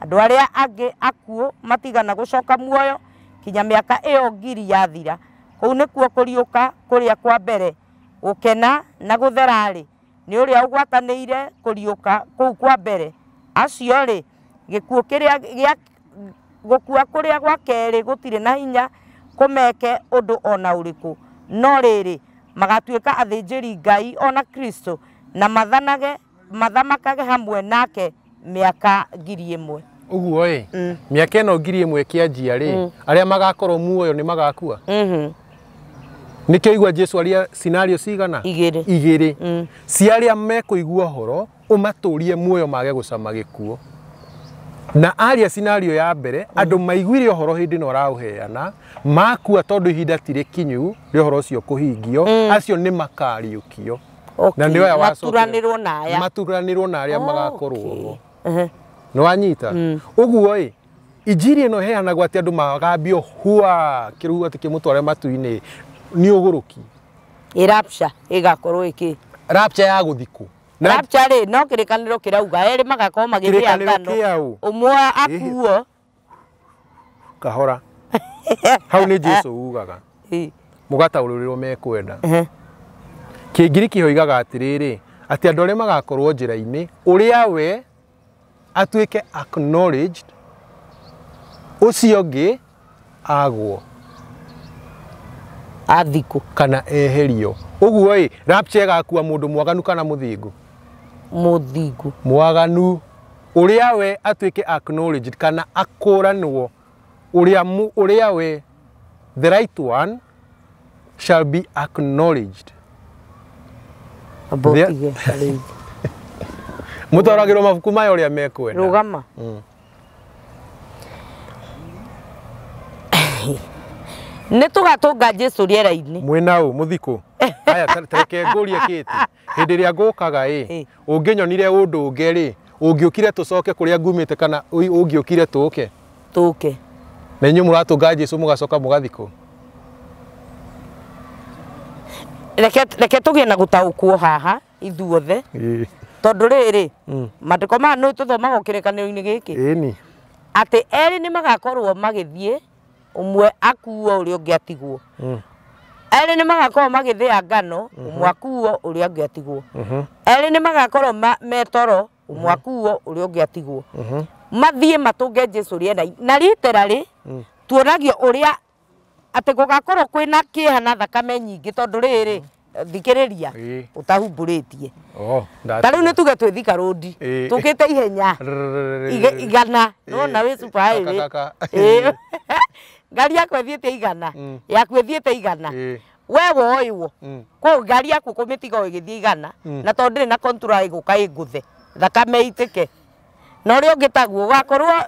Andũ arĩa angĩ akuũ matigana gũcoka muoyo kinya mĩaka ĩyo 1000 yathira. Kũu nĩkuo kũriũka kũrĩa kwa mbere. Gũkena na gũthera-rĩ, nĩ ũrĩa ũgwatanĩire kũriũka kũu kwa mbere. Acio-rĩ, gĩkuũ kĩrĩa gĩa gũkua kũrĩa gwa kerĩ gũtirĩ na hinya kũmeke ũndũ ona ũrĩkũ, no rĩrĩ magatuĩka athĩnjĩri Ngai ona Kristo na mathamakage hamwe nake mĩaka 1000. Ũguo ĩ, mĩaka ĩno 1000 ĩkĩanjia rĩ, arĩa magakorwo muoyo nĩ magakua. Nĩkĩo igua Jesu aria scenario cigana? Igĩrĩ. Cia arĩa mekũigua ũhoro ũmatũrie muoyo mage gũcama gĩkuũ. Na aria scenario ya mbere, andũ maiguire ũhoro hĩndĩ ĩno ũraũheana, makua tondũ ihinda ti rĩkinyu rĩa ũhoro ũcio kũhingio, acio nĩ makariũkio. Na nĩ aya maturanĩrwo na aya. Maturanĩrwo na arĩa magakorwo ho. Nĩ wanyita? Ũguo ĩ, injiri ĩno ĩheanagwo atĩ andũ magambio hua kĩruru atĩ kĩmũtware matu-inĩ nĩ ũgũrũki. Rapture ĩgakorwo ĩkĩ? Rapture ya gũthikwo. Rapture rĩ, no kĩrĩkanĩro kĩrauga erĩ magakorwo magĩthĩa ngano, ũmwe akuo kahora. Hau nĩ Jesu ugaga mũgataũrĩrwo mekwenda. Kĩngiriki hoigaga atĩrĩrĩ, atĩ andũ arĩa magakorwo njĩra-inĩ, ũrĩa we atuĩke acknowledged, ũcio ũngĩ agwo athikwo kana eherio. Ũguo ĩ, rapture ĩgakua mũndũ mwaganu kana mũthingu? Mũthingu. Mwaganu. Ũrĩa we atuĩke acknowledged kana akũranwo, ũrĩa we the right one shall be acknowledged. Mũtwaragĩrwo mabuku maya ũrĩa mekwenda. Rũgama. Nĩ tũgatũnga Jesu rĩera-inĩ. Mwĩna ũ mũthikũ? Aya, tareke ngũrie kĩti. Hĩndĩ ĩrĩa ngũkaga ĩ, ũngĩnyonire ũndũ ũngĩ rĩ, ũngĩũkire tũcoke kũrĩa ngumĩte kana ũngĩũkire tũke? Tũke. Na inyuĩ mũratũnga Jesu mũgacoka mũgathikwo. Reke tũgĩe na gũtaũkwo haha ithuothe. Tondũ rĩrĩ, maandĩko maya nĩ tũthomaga kĩrĩkanĩro-inĩ gĩkĩ. Ĩni. Atĩ erĩ nĩ magakorwo magĩthiĩ, ũmwe akuo ũrĩa ũngĩ atigwo. Erĩ nĩ magakorwo magĩthĩa ngano, ũmwe akuo ũrĩa ũngĩ atigwo. Erĩ nĩ magakorwo metoro, ũmwe akuo ũrĩa ũngĩ atigwo. Mathiĩ matũnge Jesu rĩera-inĩ. Na literally tuonagio ũrĩa atĩ gũgakorwo kwĩna kĩeha na thakame nyingĩ tondũ rĩrĩ, thikĩrĩria ũtahumbũrĩtie. Ta rĩu nĩ tuge twĩ Thika Road, tũkĩte ihenya igana, nĩwona wĩ super highway. Ngari yaku ĩthiĩte igana, yaku ĩthiĩte igana, we woywo, kũu ngari yaku kũmĩtiga ĩgĩthiĩ igana, na tondũ ndĩrĩ na control ĩgũka ĩngũthe, thakame ĩitĩke. Na ũrĩa ũngĩ taguo ũgakorwo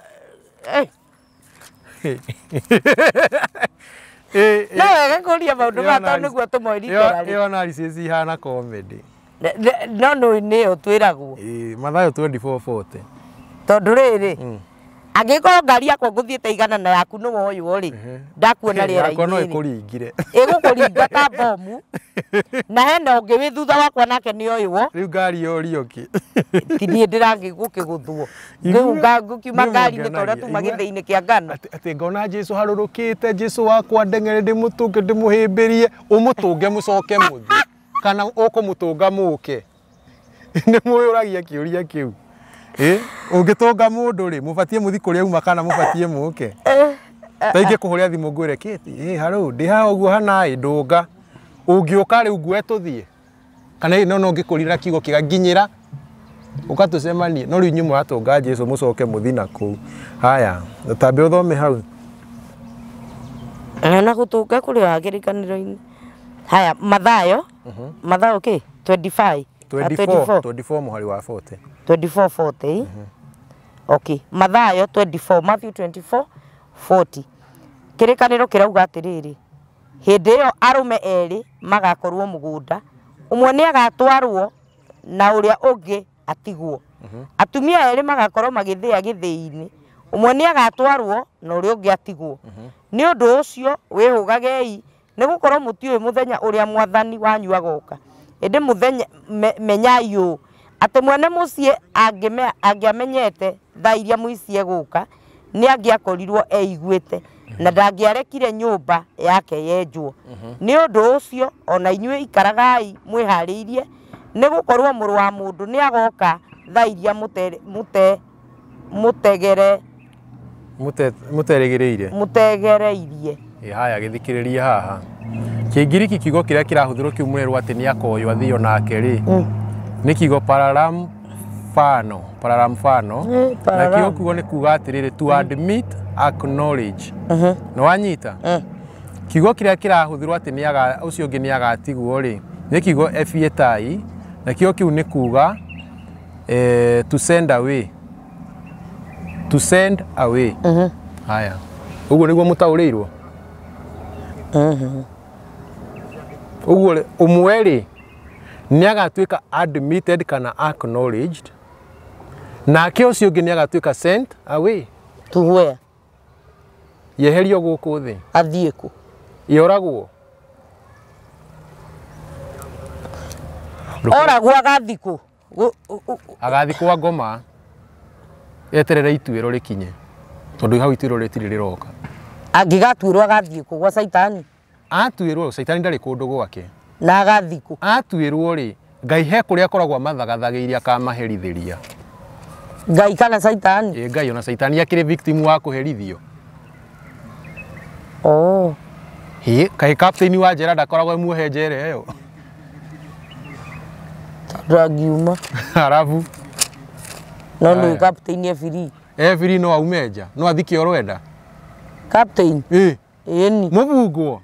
no wega kũria maũndũ maya tondũ nĩguo tũmoĩ literally. Ĩyo analysis ihana comedy. No no nĩyo twĩragwo. Mathayo 24:40. Tondũ rĩrĩ, angĩkorwo ngari yakwa ngũthiĩte igana na yaku nĩ woywo rĩ, ndakuona rĩera-inĩ. Yakwa no ĩkũringire. Ĩgũkũringa ta bomu. Na hena ũngĩ wĩ thutha wakwa nake nĩ oywo. Rĩu ngari yorio kĩ? Ti niĩ ndĩragĩgũkĩgũthwo. Ngũkiuma ngari-inĩ ta ũrĩa tuma gĩthĩi-inĩ kĩa ngano. Atĩ ngona Jesu harũrũkĩte, Jesu wakwa ndeng'ere ndĩmũtũnge ndĩmũhĩmbĩrie, ũmũtũnge mũcoke mũthiĩ. Kana ũkũmũtũnga mũke. Nĩ mwĩyũragia kĩũria kĩu. Ũngĩtũnga mũndũ rĩ, mũbatiĩ mũthiĩ kũrĩa auma kana mũbatiĩ mũke? Ta ingĩkũhũrĩra thimũ ngwĩre Kĩti, harũ ndĩ haha ũguo hana ĩ ndũnga. Ũngĩũka rĩu ngue tũthiĩ. Kana no ngĩkũrira kiugo kĩga nginyĩra ũka tũcemanie. No rĩu inyuĩ mũratũnga Jesu mũcoke mũthiĩ na kũu. Haya, tambe ũthome hau. Na gũtũnga kũrĩa kĩrĩkanĩro-inĩ. Haya, Mathayo. Mathayo kĩ? 25. 24 mũhari wa 40. 24:40. Okay, Mathayo 24, Matthew 24:40. Kĩrĩkanĩro kĩrauga atĩrĩrĩ, hĩndĩ ĩyo arũme erĩ magakorwo mũgũnda, ũmwe nĩ agatwarwo na ũrĩa ũngĩ atigwo. Atumia erĩ magakorwo magĩthĩa gĩthĩi-inĩ, ũmwe nĩ agatwarwo na ũrĩa ũngĩ atigwo. Nĩ ũndũ ũcio wĩhũgagei, nĩ gũkorwo mũtiũĩ mũthenya ũrĩa mwathani wanyu agoka. Ĩndĩ mũthenya menyai ũũ, atĩ mwene mũciĩ angĩamenyete thaa iria mũici egũka, nĩ angĩakorirwo eiguĩte na ndangĩarekire nyũmba yake yenjwo. Nĩ ũndũ ũcio ona inyuĩ ikaragai mwĩharĩirie, nĩ gũkorwo mũrũ wa mũndũ nĩ agoka thaa iria mũterĩgĩrĩire mũtegereirie. Haya gĩthikĩrĩria haha Kĩngiriki kiugo kĩrĩa kĩrahũthĩrwo kĩu mũrerwo atĩ nĩ akoywo athĩo nake rĩ, nĩ kiugo pararamfano, pararamfano, na kĩo kiugo nĩ kuga atĩrĩrĩ, to admit, acknowledge. Nĩ wanyita? Kiugo kĩrĩa kĩrahũthĩrwo atĩ nĩ ũcio ũngĩ nĩ agatigwo rĩ, nĩ kiugo efietai, na kĩo kĩu nĩ kuga to send away, to send away. Haya, ũguo nĩguo mũtaũrĩirwo. Ũguo ũmwe rĩ nĩ agatuĩka admitted kana acknowledged, nake ũcio ũngĩ nĩ agatuĩka sent away. To where? Yeherio gũkũ thĩ. Athiĩ kũ? Yoragwo. Oragwo agathiĩ kũ? Agathiĩ kwa ngoma eterere ituĩro rĩkinye, tondũ hau ituĩro rĩtirĩ rĩroka. Angĩgatuĩrwo agathiĩ kũ? Gwa Caitani? Atuĩrwo Caitani ndarĩ kũndũ gwake. Na agathiĩ kũ? Atuĩrwo rĩ, Ngai he kũrĩa akoragwo amathagathagĩirie akamaherithĩria. Ngai kana Caitani? Ĩ Ngai ona Caitani akĩrĩ victim wa kũherithio. Oh. Hĩ, kaĩ captain wa njera ndakoragwo muohe njera ĩyo. Ndangiuma. Arabu. No nĩ captain e free. E free no aume nja, no athiĩ kĩoro enda. Captain? Ĩ. Ĩni. Mũbungwo.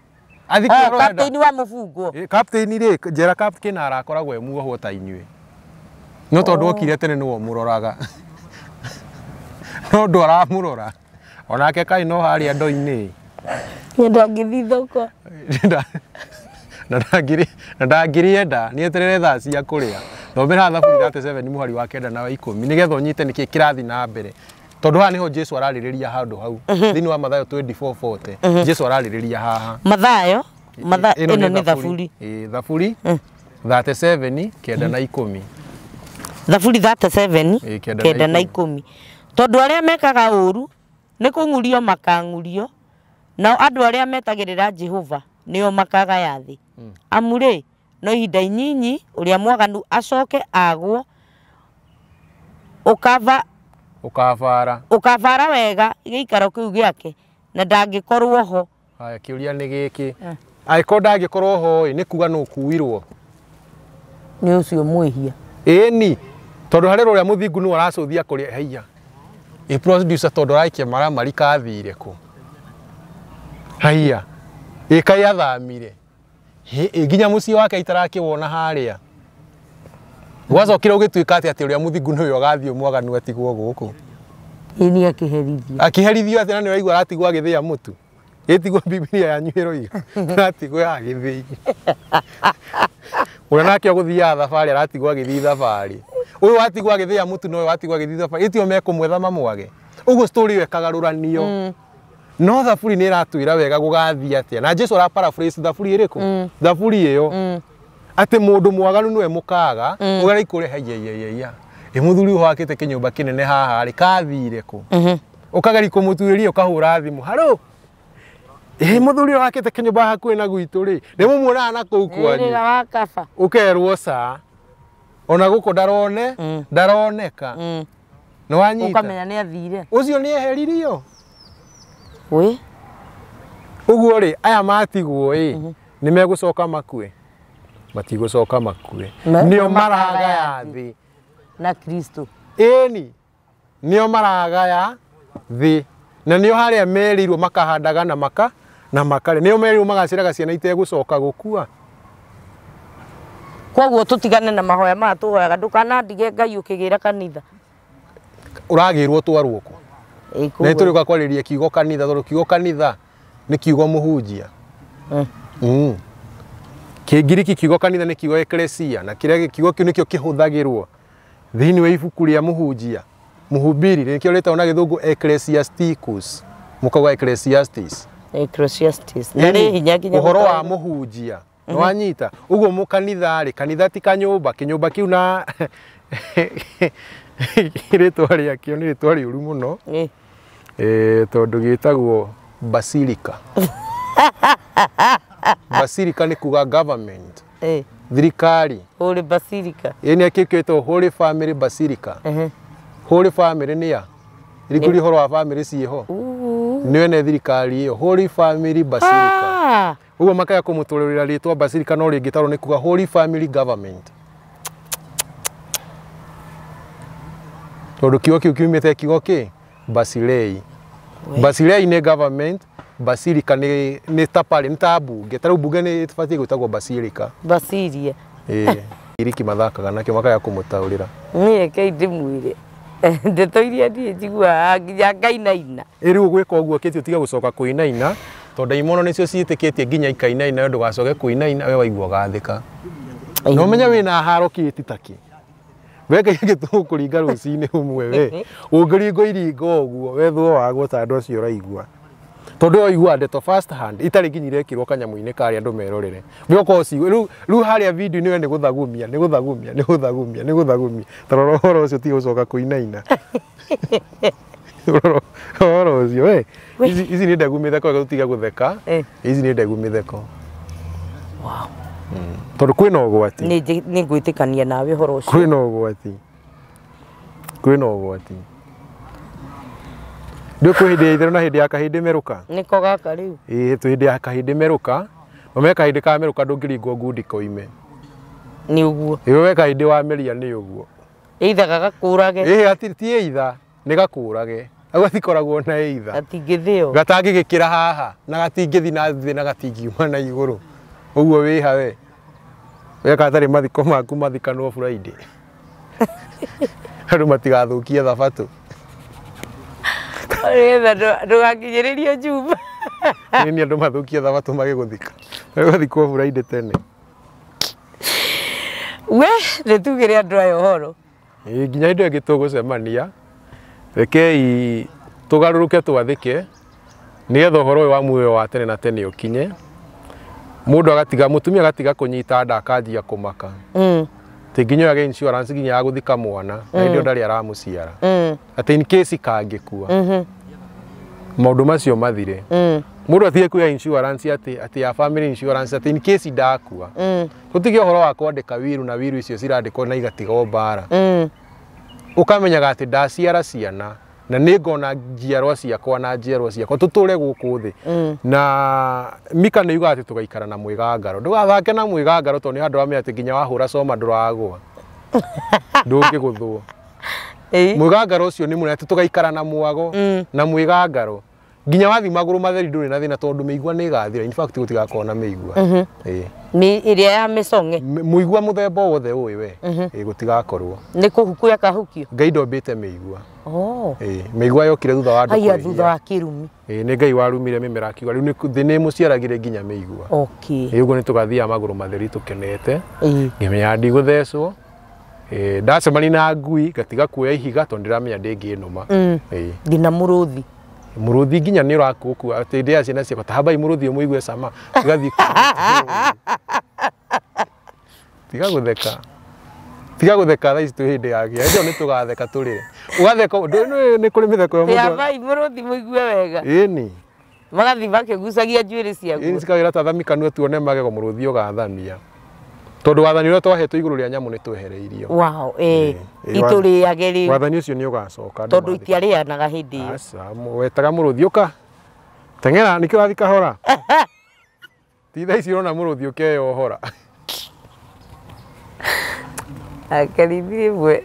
Athiĩ kĩoro enda. Captain wa mũbungwo. Captain rĩ, njera captain arakoragwo e muohwo ta inyuĩ. No tondũ okire tene nĩwe ũmũroraga. No ndũ aramũrora. Onake kaĩ no harĩa ndoo-inĩ. Nĩ ndangĩthiĩ thoko. Na ndangĩrĩenda, nĩ eterere thaa cia kũrĩa. Thomera Thaburi 37 mũhari wa 9 na wa 10 nĩgetha ũnyite nĩkĩ kĩrathiĩ na mbere. Tondũ haha nĩho Jesu ararĩrĩria handũ hau. Thĩinĩ wa Mathayo 24:40 Jesu ararĩrĩria haha. Mathayo, ĩno nĩ Thaburi. Ĩ Thaburi 37 9 na 10. Thaburi 37 9 na 10. Tondũ arĩa mekaga ũru nĩ kũng'urio makang'urio, nao andũ arĩa metagĩrĩra Jehova nĩo makagaya thĩ. Amu rĩ, no ihinda inyinyi ũrĩa mwaganu acoke agwo, ũkabara wega gĩikaro kĩu gĩake na ndangĩkorwo ho. Haya, kĩũria nĩ gĩkĩ, angĩkorwo ndangĩkorwo ho ĩ, nĩ kuga nũ ũkuirwo? Nĩ ũcio mwĩhia. Ĩni, tondũ harĩ ũrĩa mũthingu nĩwe aracũthia kũrĩa haiya. Ĩ producer tondũ araikia maramari kathire kũ? Haiya. Ĩ kaĩ athamire. Ĩ nginya mũciĩ wake itarakĩwona harĩa. Gwacokire ũgĩtuĩka atĩ ũrĩa mũthingu nĩwe ũgathiĩ mwaganu atigwo gũkũ. Ĩ nĩ akĩherithio. Akĩherithio atĩ na nĩ ũraigua aratigwo agĩthĩa mũtu. Ĩtigwo Bibilia yanyu ĩroiga. Aratigwo agĩthĩi. Ũrĩa nake ũgũthiaga thabarĩ aratigwo agĩthiĩ thabarĩ. Ũyũ watigwo agĩthĩa mũtu na ũyũ watigwo agĩthiĩ thabarĩ. Ĩtio mekũmwetha mamwage. Ũguo story ĩyo ĩkagarũranio. No Thaburi nĩ ĩratwĩra wega gũgathiĩ atĩa. Na Jesu ara paraphrase Thaburi ĩrĩkũ? Thaburi ĩyo. Atĩ mũndũ mwaganu nĩwe mũkaga, ũgara ikũre haiya. Ĩ mũthuri ũyũ wakĩte kĩnyũmba kĩnene haha rĩ, kathire kũ? Ũkageria kũmũtuĩria ũkahũra thimũ. Haro. Ĩ mũthuri ũyũ wakĩte kĩnyũmba hakuhĩ na gwitũ rĩ, nĩ mũmuonaga na kũu kwanyu. Ĩrĩra wa kaba. Ũkerwo ca. Ona gũkũ ndarone, ndaroneka. Nĩ wanyita. Ũkamenya nĩ athire. Ũcio nĩ eheririo. Wĩ? Ũguo rĩ, aya matigwo ĩ, nĩ megũcoka makue. Matigũcoka makue. Nĩo maragaya thĩ. Na Kristo. Ĩni, nĩo maragaya thĩ. Na nĩo harĩa merĩirwo makahandaga na maka na makarĩa. Nĩo merĩirwo magaciraga ciana itegũcoka gũkua. Koguo tũtigane na mahoya maya tũhoyaga, ndũkanandige Ngai ũkĩgĩra kanitha. Ũragĩrwo twarwo kũ? Na tũrĩ kwarĩria kiugo kanitha tondũ kiugo kanitha nĩ kiugo mũhunjia. Kĩngiriki kiugo kanitha nĩ kiugo eklesia na kĩrĩa kiugo kĩu nĩkĩo kĩhũthagĩrwo thĩinĩ wa ibuku rĩa mũhunjia mũhubiri nĩkĩo rĩtagwo na gĩthũngũ Ecclesiasticus mũkauga Ecclesiastes. Ecclesiastes na nĩ hinya nginya ũhoro wa mũhunjia nĩwanyita ũguo mũkanitha rĩ kanitha ti kanyũmba kĩnyũmba kĩu na rĩtwa rĩakĩo nĩ rĩtwa rĩũru mũno tondũ gĩtagwo basilica. Basilica nĩ kuga government. Thirikari. Holy Basilica. Ĩĩ nĩ kĩtwo Holy Family Basilica. Holy Family nĩ ya thirikari ũhoro wa family ciĩho. Nĩ ene thirikari ĩyo Holy Family Basilica. Ũguo makaya kũmũtũrĩrĩra rĩtwa Basilica no rĩngĩtarwo nĩ kuga Holy Family Government. Tondũ kiugo kĩu kiumĩte kiugo kĩ Basilei. Basilei nĩ government. Basilica nĩ ta pale nĩ ta bunge ta rĩu bunge nĩ ĩbatiĩ gwĩtagwo Basilica. Basilia. Iriki mathakaga nakĩo makaya kũmũtaũrĩra. Niĩ rekei ndĩmwĩre ndeto iria niĩ njiguaga nginya ngainaina. Rĩu ũgwĩka ũguo kĩtĩ ũtige gũcoka kũinaina tondũ ndaimono nĩcio ciĩtĩkĩtie nginya ikainaina we ndũgacoke kũinaina we waigua ũgathĩka. Na ũmenye wĩna haro kĩti ta kĩ. We kaingĩ tũkũringa rũcinĩ ũmwe we ũngĩringwo iringo ũguo wethwo wagwo ta andũ acio ũraigua. Tondũ waigua ndeto first hand itarĩ nginya irekĩrwo kanyamũ-inĩ karĩa andũ merorere. We ũkorwo rĩu harĩa video nĩwe nĩ gũthagumia nĩ gũthagumia nĩ gũthagumia nĩ gũthagumia. Tarora ũhoro ũcio ti gũcoka kũinaina. Ũhoro ũcio we ici nĩ ndegu mĩtheko tũtige gũtheka. Ici nĩ ndegu mĩtheko. Wow. Tondũ kwĩna ũgwati. Nĩ ngwĩtĩkania nawe ũhoro ũcio. Kwĩna ũgwati. Kwĩna ũgwati. Ndũ kwĩ hĩndĩ ya itherũ na hĩndĩ ya kahĩndĩ merũka. Nĩko gaka rĩu. Ĩĩ twĩ hĩndĩ ya kahĩndĩ merũka. Ũmenye kahĩndĩ ka merũka ndũngĩringwo ngundi koime. Nĩ ũguo. Ĩĩ we kahĩndĩ wa meria nĩ ũguo. Either gagakũrage. Ĩĩ hatirĩ ti either nĩ gakũrage. Hau gatikoragwo na either. Gatingĩthĩo. Gatangĩgĩkĩra haha na gatingĩthi na thĩ na gatingiuma na igũrũ. Ũguo wĩha we. We gatarĩ mathiko maku mathikanwo Friday. Andũ matigathũkie thabatũ. Nĩgetha ndũgakinyĩrĩrio Juma. Nĩ andũ mathũkie thabatũ magĩgũthika. Magĩthikwo Friday tene. We nĩ tugĩre andũ aya ũhoro. Ĩĩ nginya hĩndĩ ĩyo ĩngĩ tũgũcemania. Rekei tũgarũrũke twathĩke nĩgetha ũhoro ũyũ wa muoyo wa tene na tene ũkinye. Mũndũ agatiga mũtumia agatiga kũnyita nda akanjia kũmaka. Atĩ nginya oyage insurance nginya ya gũthika mwana na hĩndĩ ĩyo ndarĩ aramũciara. Atĩ in case kangĩkua. Maũndũ macio mathire. Mũndũ atige kuoya insurance atĩ ya family insurance atĩ in case ndakua. Tũtige ũhoro wa kwandĩka wiru na wiru icio cirandĩkwo na igatigwo mbara. Ũkamenyaga atĩ ndaciara ciana na nĩ ngona njiarwa ciakwa na njiarwa ciakwa tũtũre gũkũ thĩ. Na Mika nĩ yugaga atĩ tũgaikara na mwĩgangaro. Ndũgathake na mwĩgangaro tondũ nĩ handũ wamenya atĩ nginya wahũra coma ndũragũa. Ndũngĩgũthwo. Mwĩgangaro ũcio nĩ mũnene atĩ tũgaikara na mwago na mwĩgangaro. Nginya wathi magũrũ matheri ndũrĩ na thĩna tondũ mĩigua nĩ ĩgathira. In fact gũtigakorwo na mĩigua. Nĩ ĩrĩa ya mĩcong'e. Mũigua mũthemba wothe ũĩ we. Ĩĩ gũtigakorwo. Nĩ kũhuku yakahukio. Ngai ndombĩte mĩigua. Mĩigua yokire thutha wa andũ Haya kwĩhia. thutha wa kĩrumi. Ĩĩ nĩ Ngai warumire mĩmera akiuga rĩu thĩ nĩ mũciaragire nginya mĩigua. Okay. Ĩĩ ũguo nĩ tũgathiaga magũrũ matheri tũkenete. Ngĩmenya ndigũthecwo. Ndacemania na ngui ngatiga kuoya ihiga tondũ ndĩramenya ndĩngĩnũma. Nginya mũrũthi. Mũrũthi nginya nĩ ũrakũkua atĩ ndĩa ciana ciakwa ta hambai mũrũthi ũmũigue cama tigathiĩ tiga gũtheka. Tiga gũtheka thaa ici twĩ hĩndĩ ya gĩa hĩndĩ ĩyo nĩ tũgatheka tũrĩre. Ũgatheka nĩ kũrĩ mĩtheko ya mũndũ. Hambai mũrũthi mũigue wega. Ĩni. Magathiĩ makĩgucagia njuĩrĩ ciaguo. Ĩni cikawĩra ta thami kanua tuone magego mũrũthi ũgathamia. Tondũ wathani ũrĩa twahetwo igũrũ rĩa nyamũ nĩ twehereirio. Wow, itũrĩage rĩu. Wathani ũcio nĩ ũgacoka. Tondũ itiarĩanaga hĩndĩ ĩyo. Aca, wetaga mũrũthi ũka. Teng'era nĩkĩo ũrathiĩ kahora. Ti thaa ici ũrona mũrũthi ũkeyohora. Akarithi rĩmwe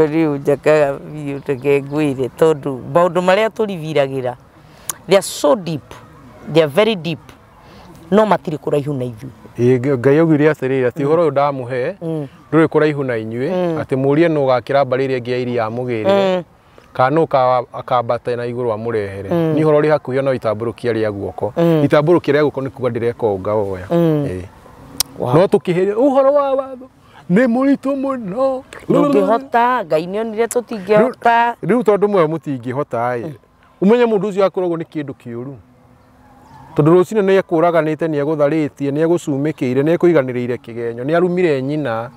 rĩu njakaga biũ reke ngwĩre tondũ maũndũ marĩa tũribiragĩra they are so deep, they are very deep, no matirĩ kũraihu na ithuĩ. Ngai augire atĩrĩrĩ atĩ ũhoro ũyũ ndamũhe ndũrĩ kũraihu na inyuĩ atĩ mũrie nũ ũgakĩra mbarĩ ĩrĩa ĩngĩ ya iria amũgĩrĩre Kana nũ akambata na igũrũ amũrehere. Nĩ ũhoro ũrĩ hakuhĩ no itambũrũkia rĩa guoko. Itambũrũkia rĩa guoko nĩ kuga ndĩreka ũũ ngawoya. No tũkĩhĩria ũhoro wa watho nĩ mũritũ mũno. Ndũngĩhota, Ngai nĩonire tũtingĩhota. Rĩu tondũ mwe mũtingĩhota ĩ, ũmenye mũndũ ũcio akoragwo nĩ kĩndũ kĩũru. Tondũ rũcinĩ nĩ ekũraganĩte, nĩ egũtharĩtie, nĩ egũcumĩkĩire, nĩ ekũiganĩrĩire kĩgenyo, nĩ arumire nyina.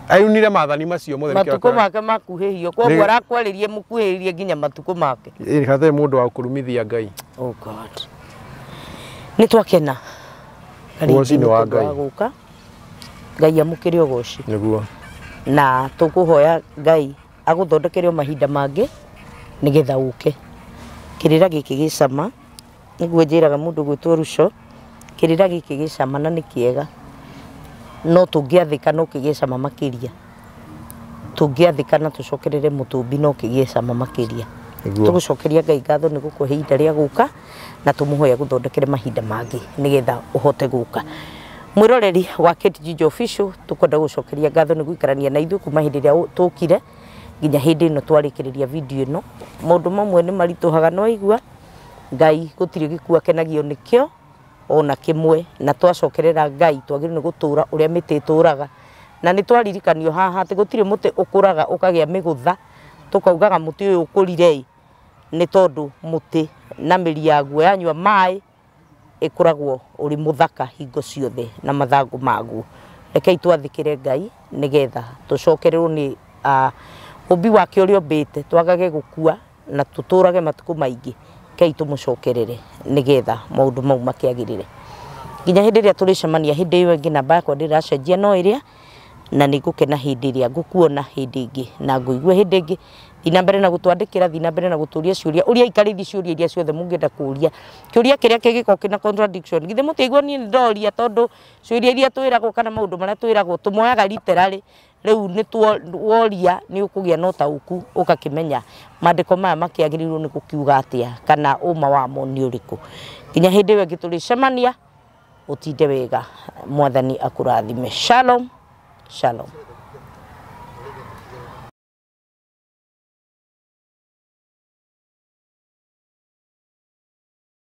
Ayunire maathani macio mothe. Matukũ make makuhĩhio, koguo arakwarĩrie mũkuhĩrĩrie nginya matukũ make. Ĩ hatarĩ mũndũ wa kũrumithia Ngai. Oh God. Nĩ twakena. Ũgoci nĩ wa Ngai. Gũka. Ngai amũkĩre ũgoci. Nĩguo. Na tũkũhoya Ngai agũthondekere o mahinda mangĩ nĩgetha ũke. Kĩrĩra gĩkĩ gĩcama, nĩguo njĩraga mũndũ gwĩtwo Ruco, kĩrĩra gĩkĩ gĩcama na nĩ kĩega. No tũngĩathĩka no kĩgĩe cama makĩria. Tũngĩathĩka na tũcokerere mũtũmbi no kĩgĩe cama makĩria. Tũgũcokeria Ngai ngatho nĩ gũkũhe ihinda rĩa gũka na tũmũhoya gũthondekere mahinda mangĩ nĩgetha ũhote gũka. Mwĩroreri wa Kate Njijo Official, tũkwenda gũcokeria ngatho nĩ gũikarania na ithuĩ kuma hĩndĩ ĩrĩa tũkire nginya hĩndĩ ĩno twarĩkĩrĩria video ĩno. Maũndũ mamwe nĩ maritũhaga no aigua Ngai gũtirĩ gĩkuũ akenagio nĩkĩo ona kĩmwe, na twacokerera Ngai twagĩrĩirwo nĩ gũtũra ũrĩa mĩtĩ ĩtũraga. Na nĩ twaririkanio haha atĩ gũtirĩ mũtĩ ũkũraga ũkagĩa mĩgũtha tũkaugaga mũtĩ ũyũ ũkũrire ĩ, nĩ tondũ mũtĩ na mĩri yaguo yanyua maĩ ĩkoragwo ũrĩ mũthaka hingo ciothe na mathangũ maguo. Rekei twathĩkĩre Ngai nĩgetha tũcokererwo nĩ ũmbi wake ũrĩa ũmbĩte, twagage gũkua na tũtũrage matukũ maingĩ. Rekei tũmũcokerere nĩgetha maũndũ mau makĩagĩrĩre. Nginya hĩndĩ ĩrĩa tũrĩcemania hĩndĩ ĩyo ĩngĩ, namba yakwa ndĩracenjia no ĩrĩa, na nĩ ngũkena hĩndĩ ĩrĩa ngũkuona hĩndĩ ĩngĩ na ngũigue hĩndĩ ĩngĩ. Thiĩ na mbere na gũtwandĩkĩra, thiĩ na mbere na gũtũria ciũria, ũria ikarĩthi ciũria iria ciothe mũngĩenda kũũria. Kĩũria kĩrĩa kĩngĩkorwo kĩna contradiction, githĩ mũtiaigua niĩ nĩndoria, tondũ ciũria iria twĩragwo kana maũndũ marĩa twĩragwo tũmoyaga literally. Rĩu nĩ woria nĩ ũkũgĩa na ũtaũku ũgakĩmenya maandĩko maya makĩagĩrĩirwo nĩ gũkiuga atĩa kana ũma wamo nĩ ũrĩkũ. Nginya hĩndĩ ĩyo ĩngĩ tũrĩcemania, ũtinde wega, Mwathani akũrathime. Shalom, shalom.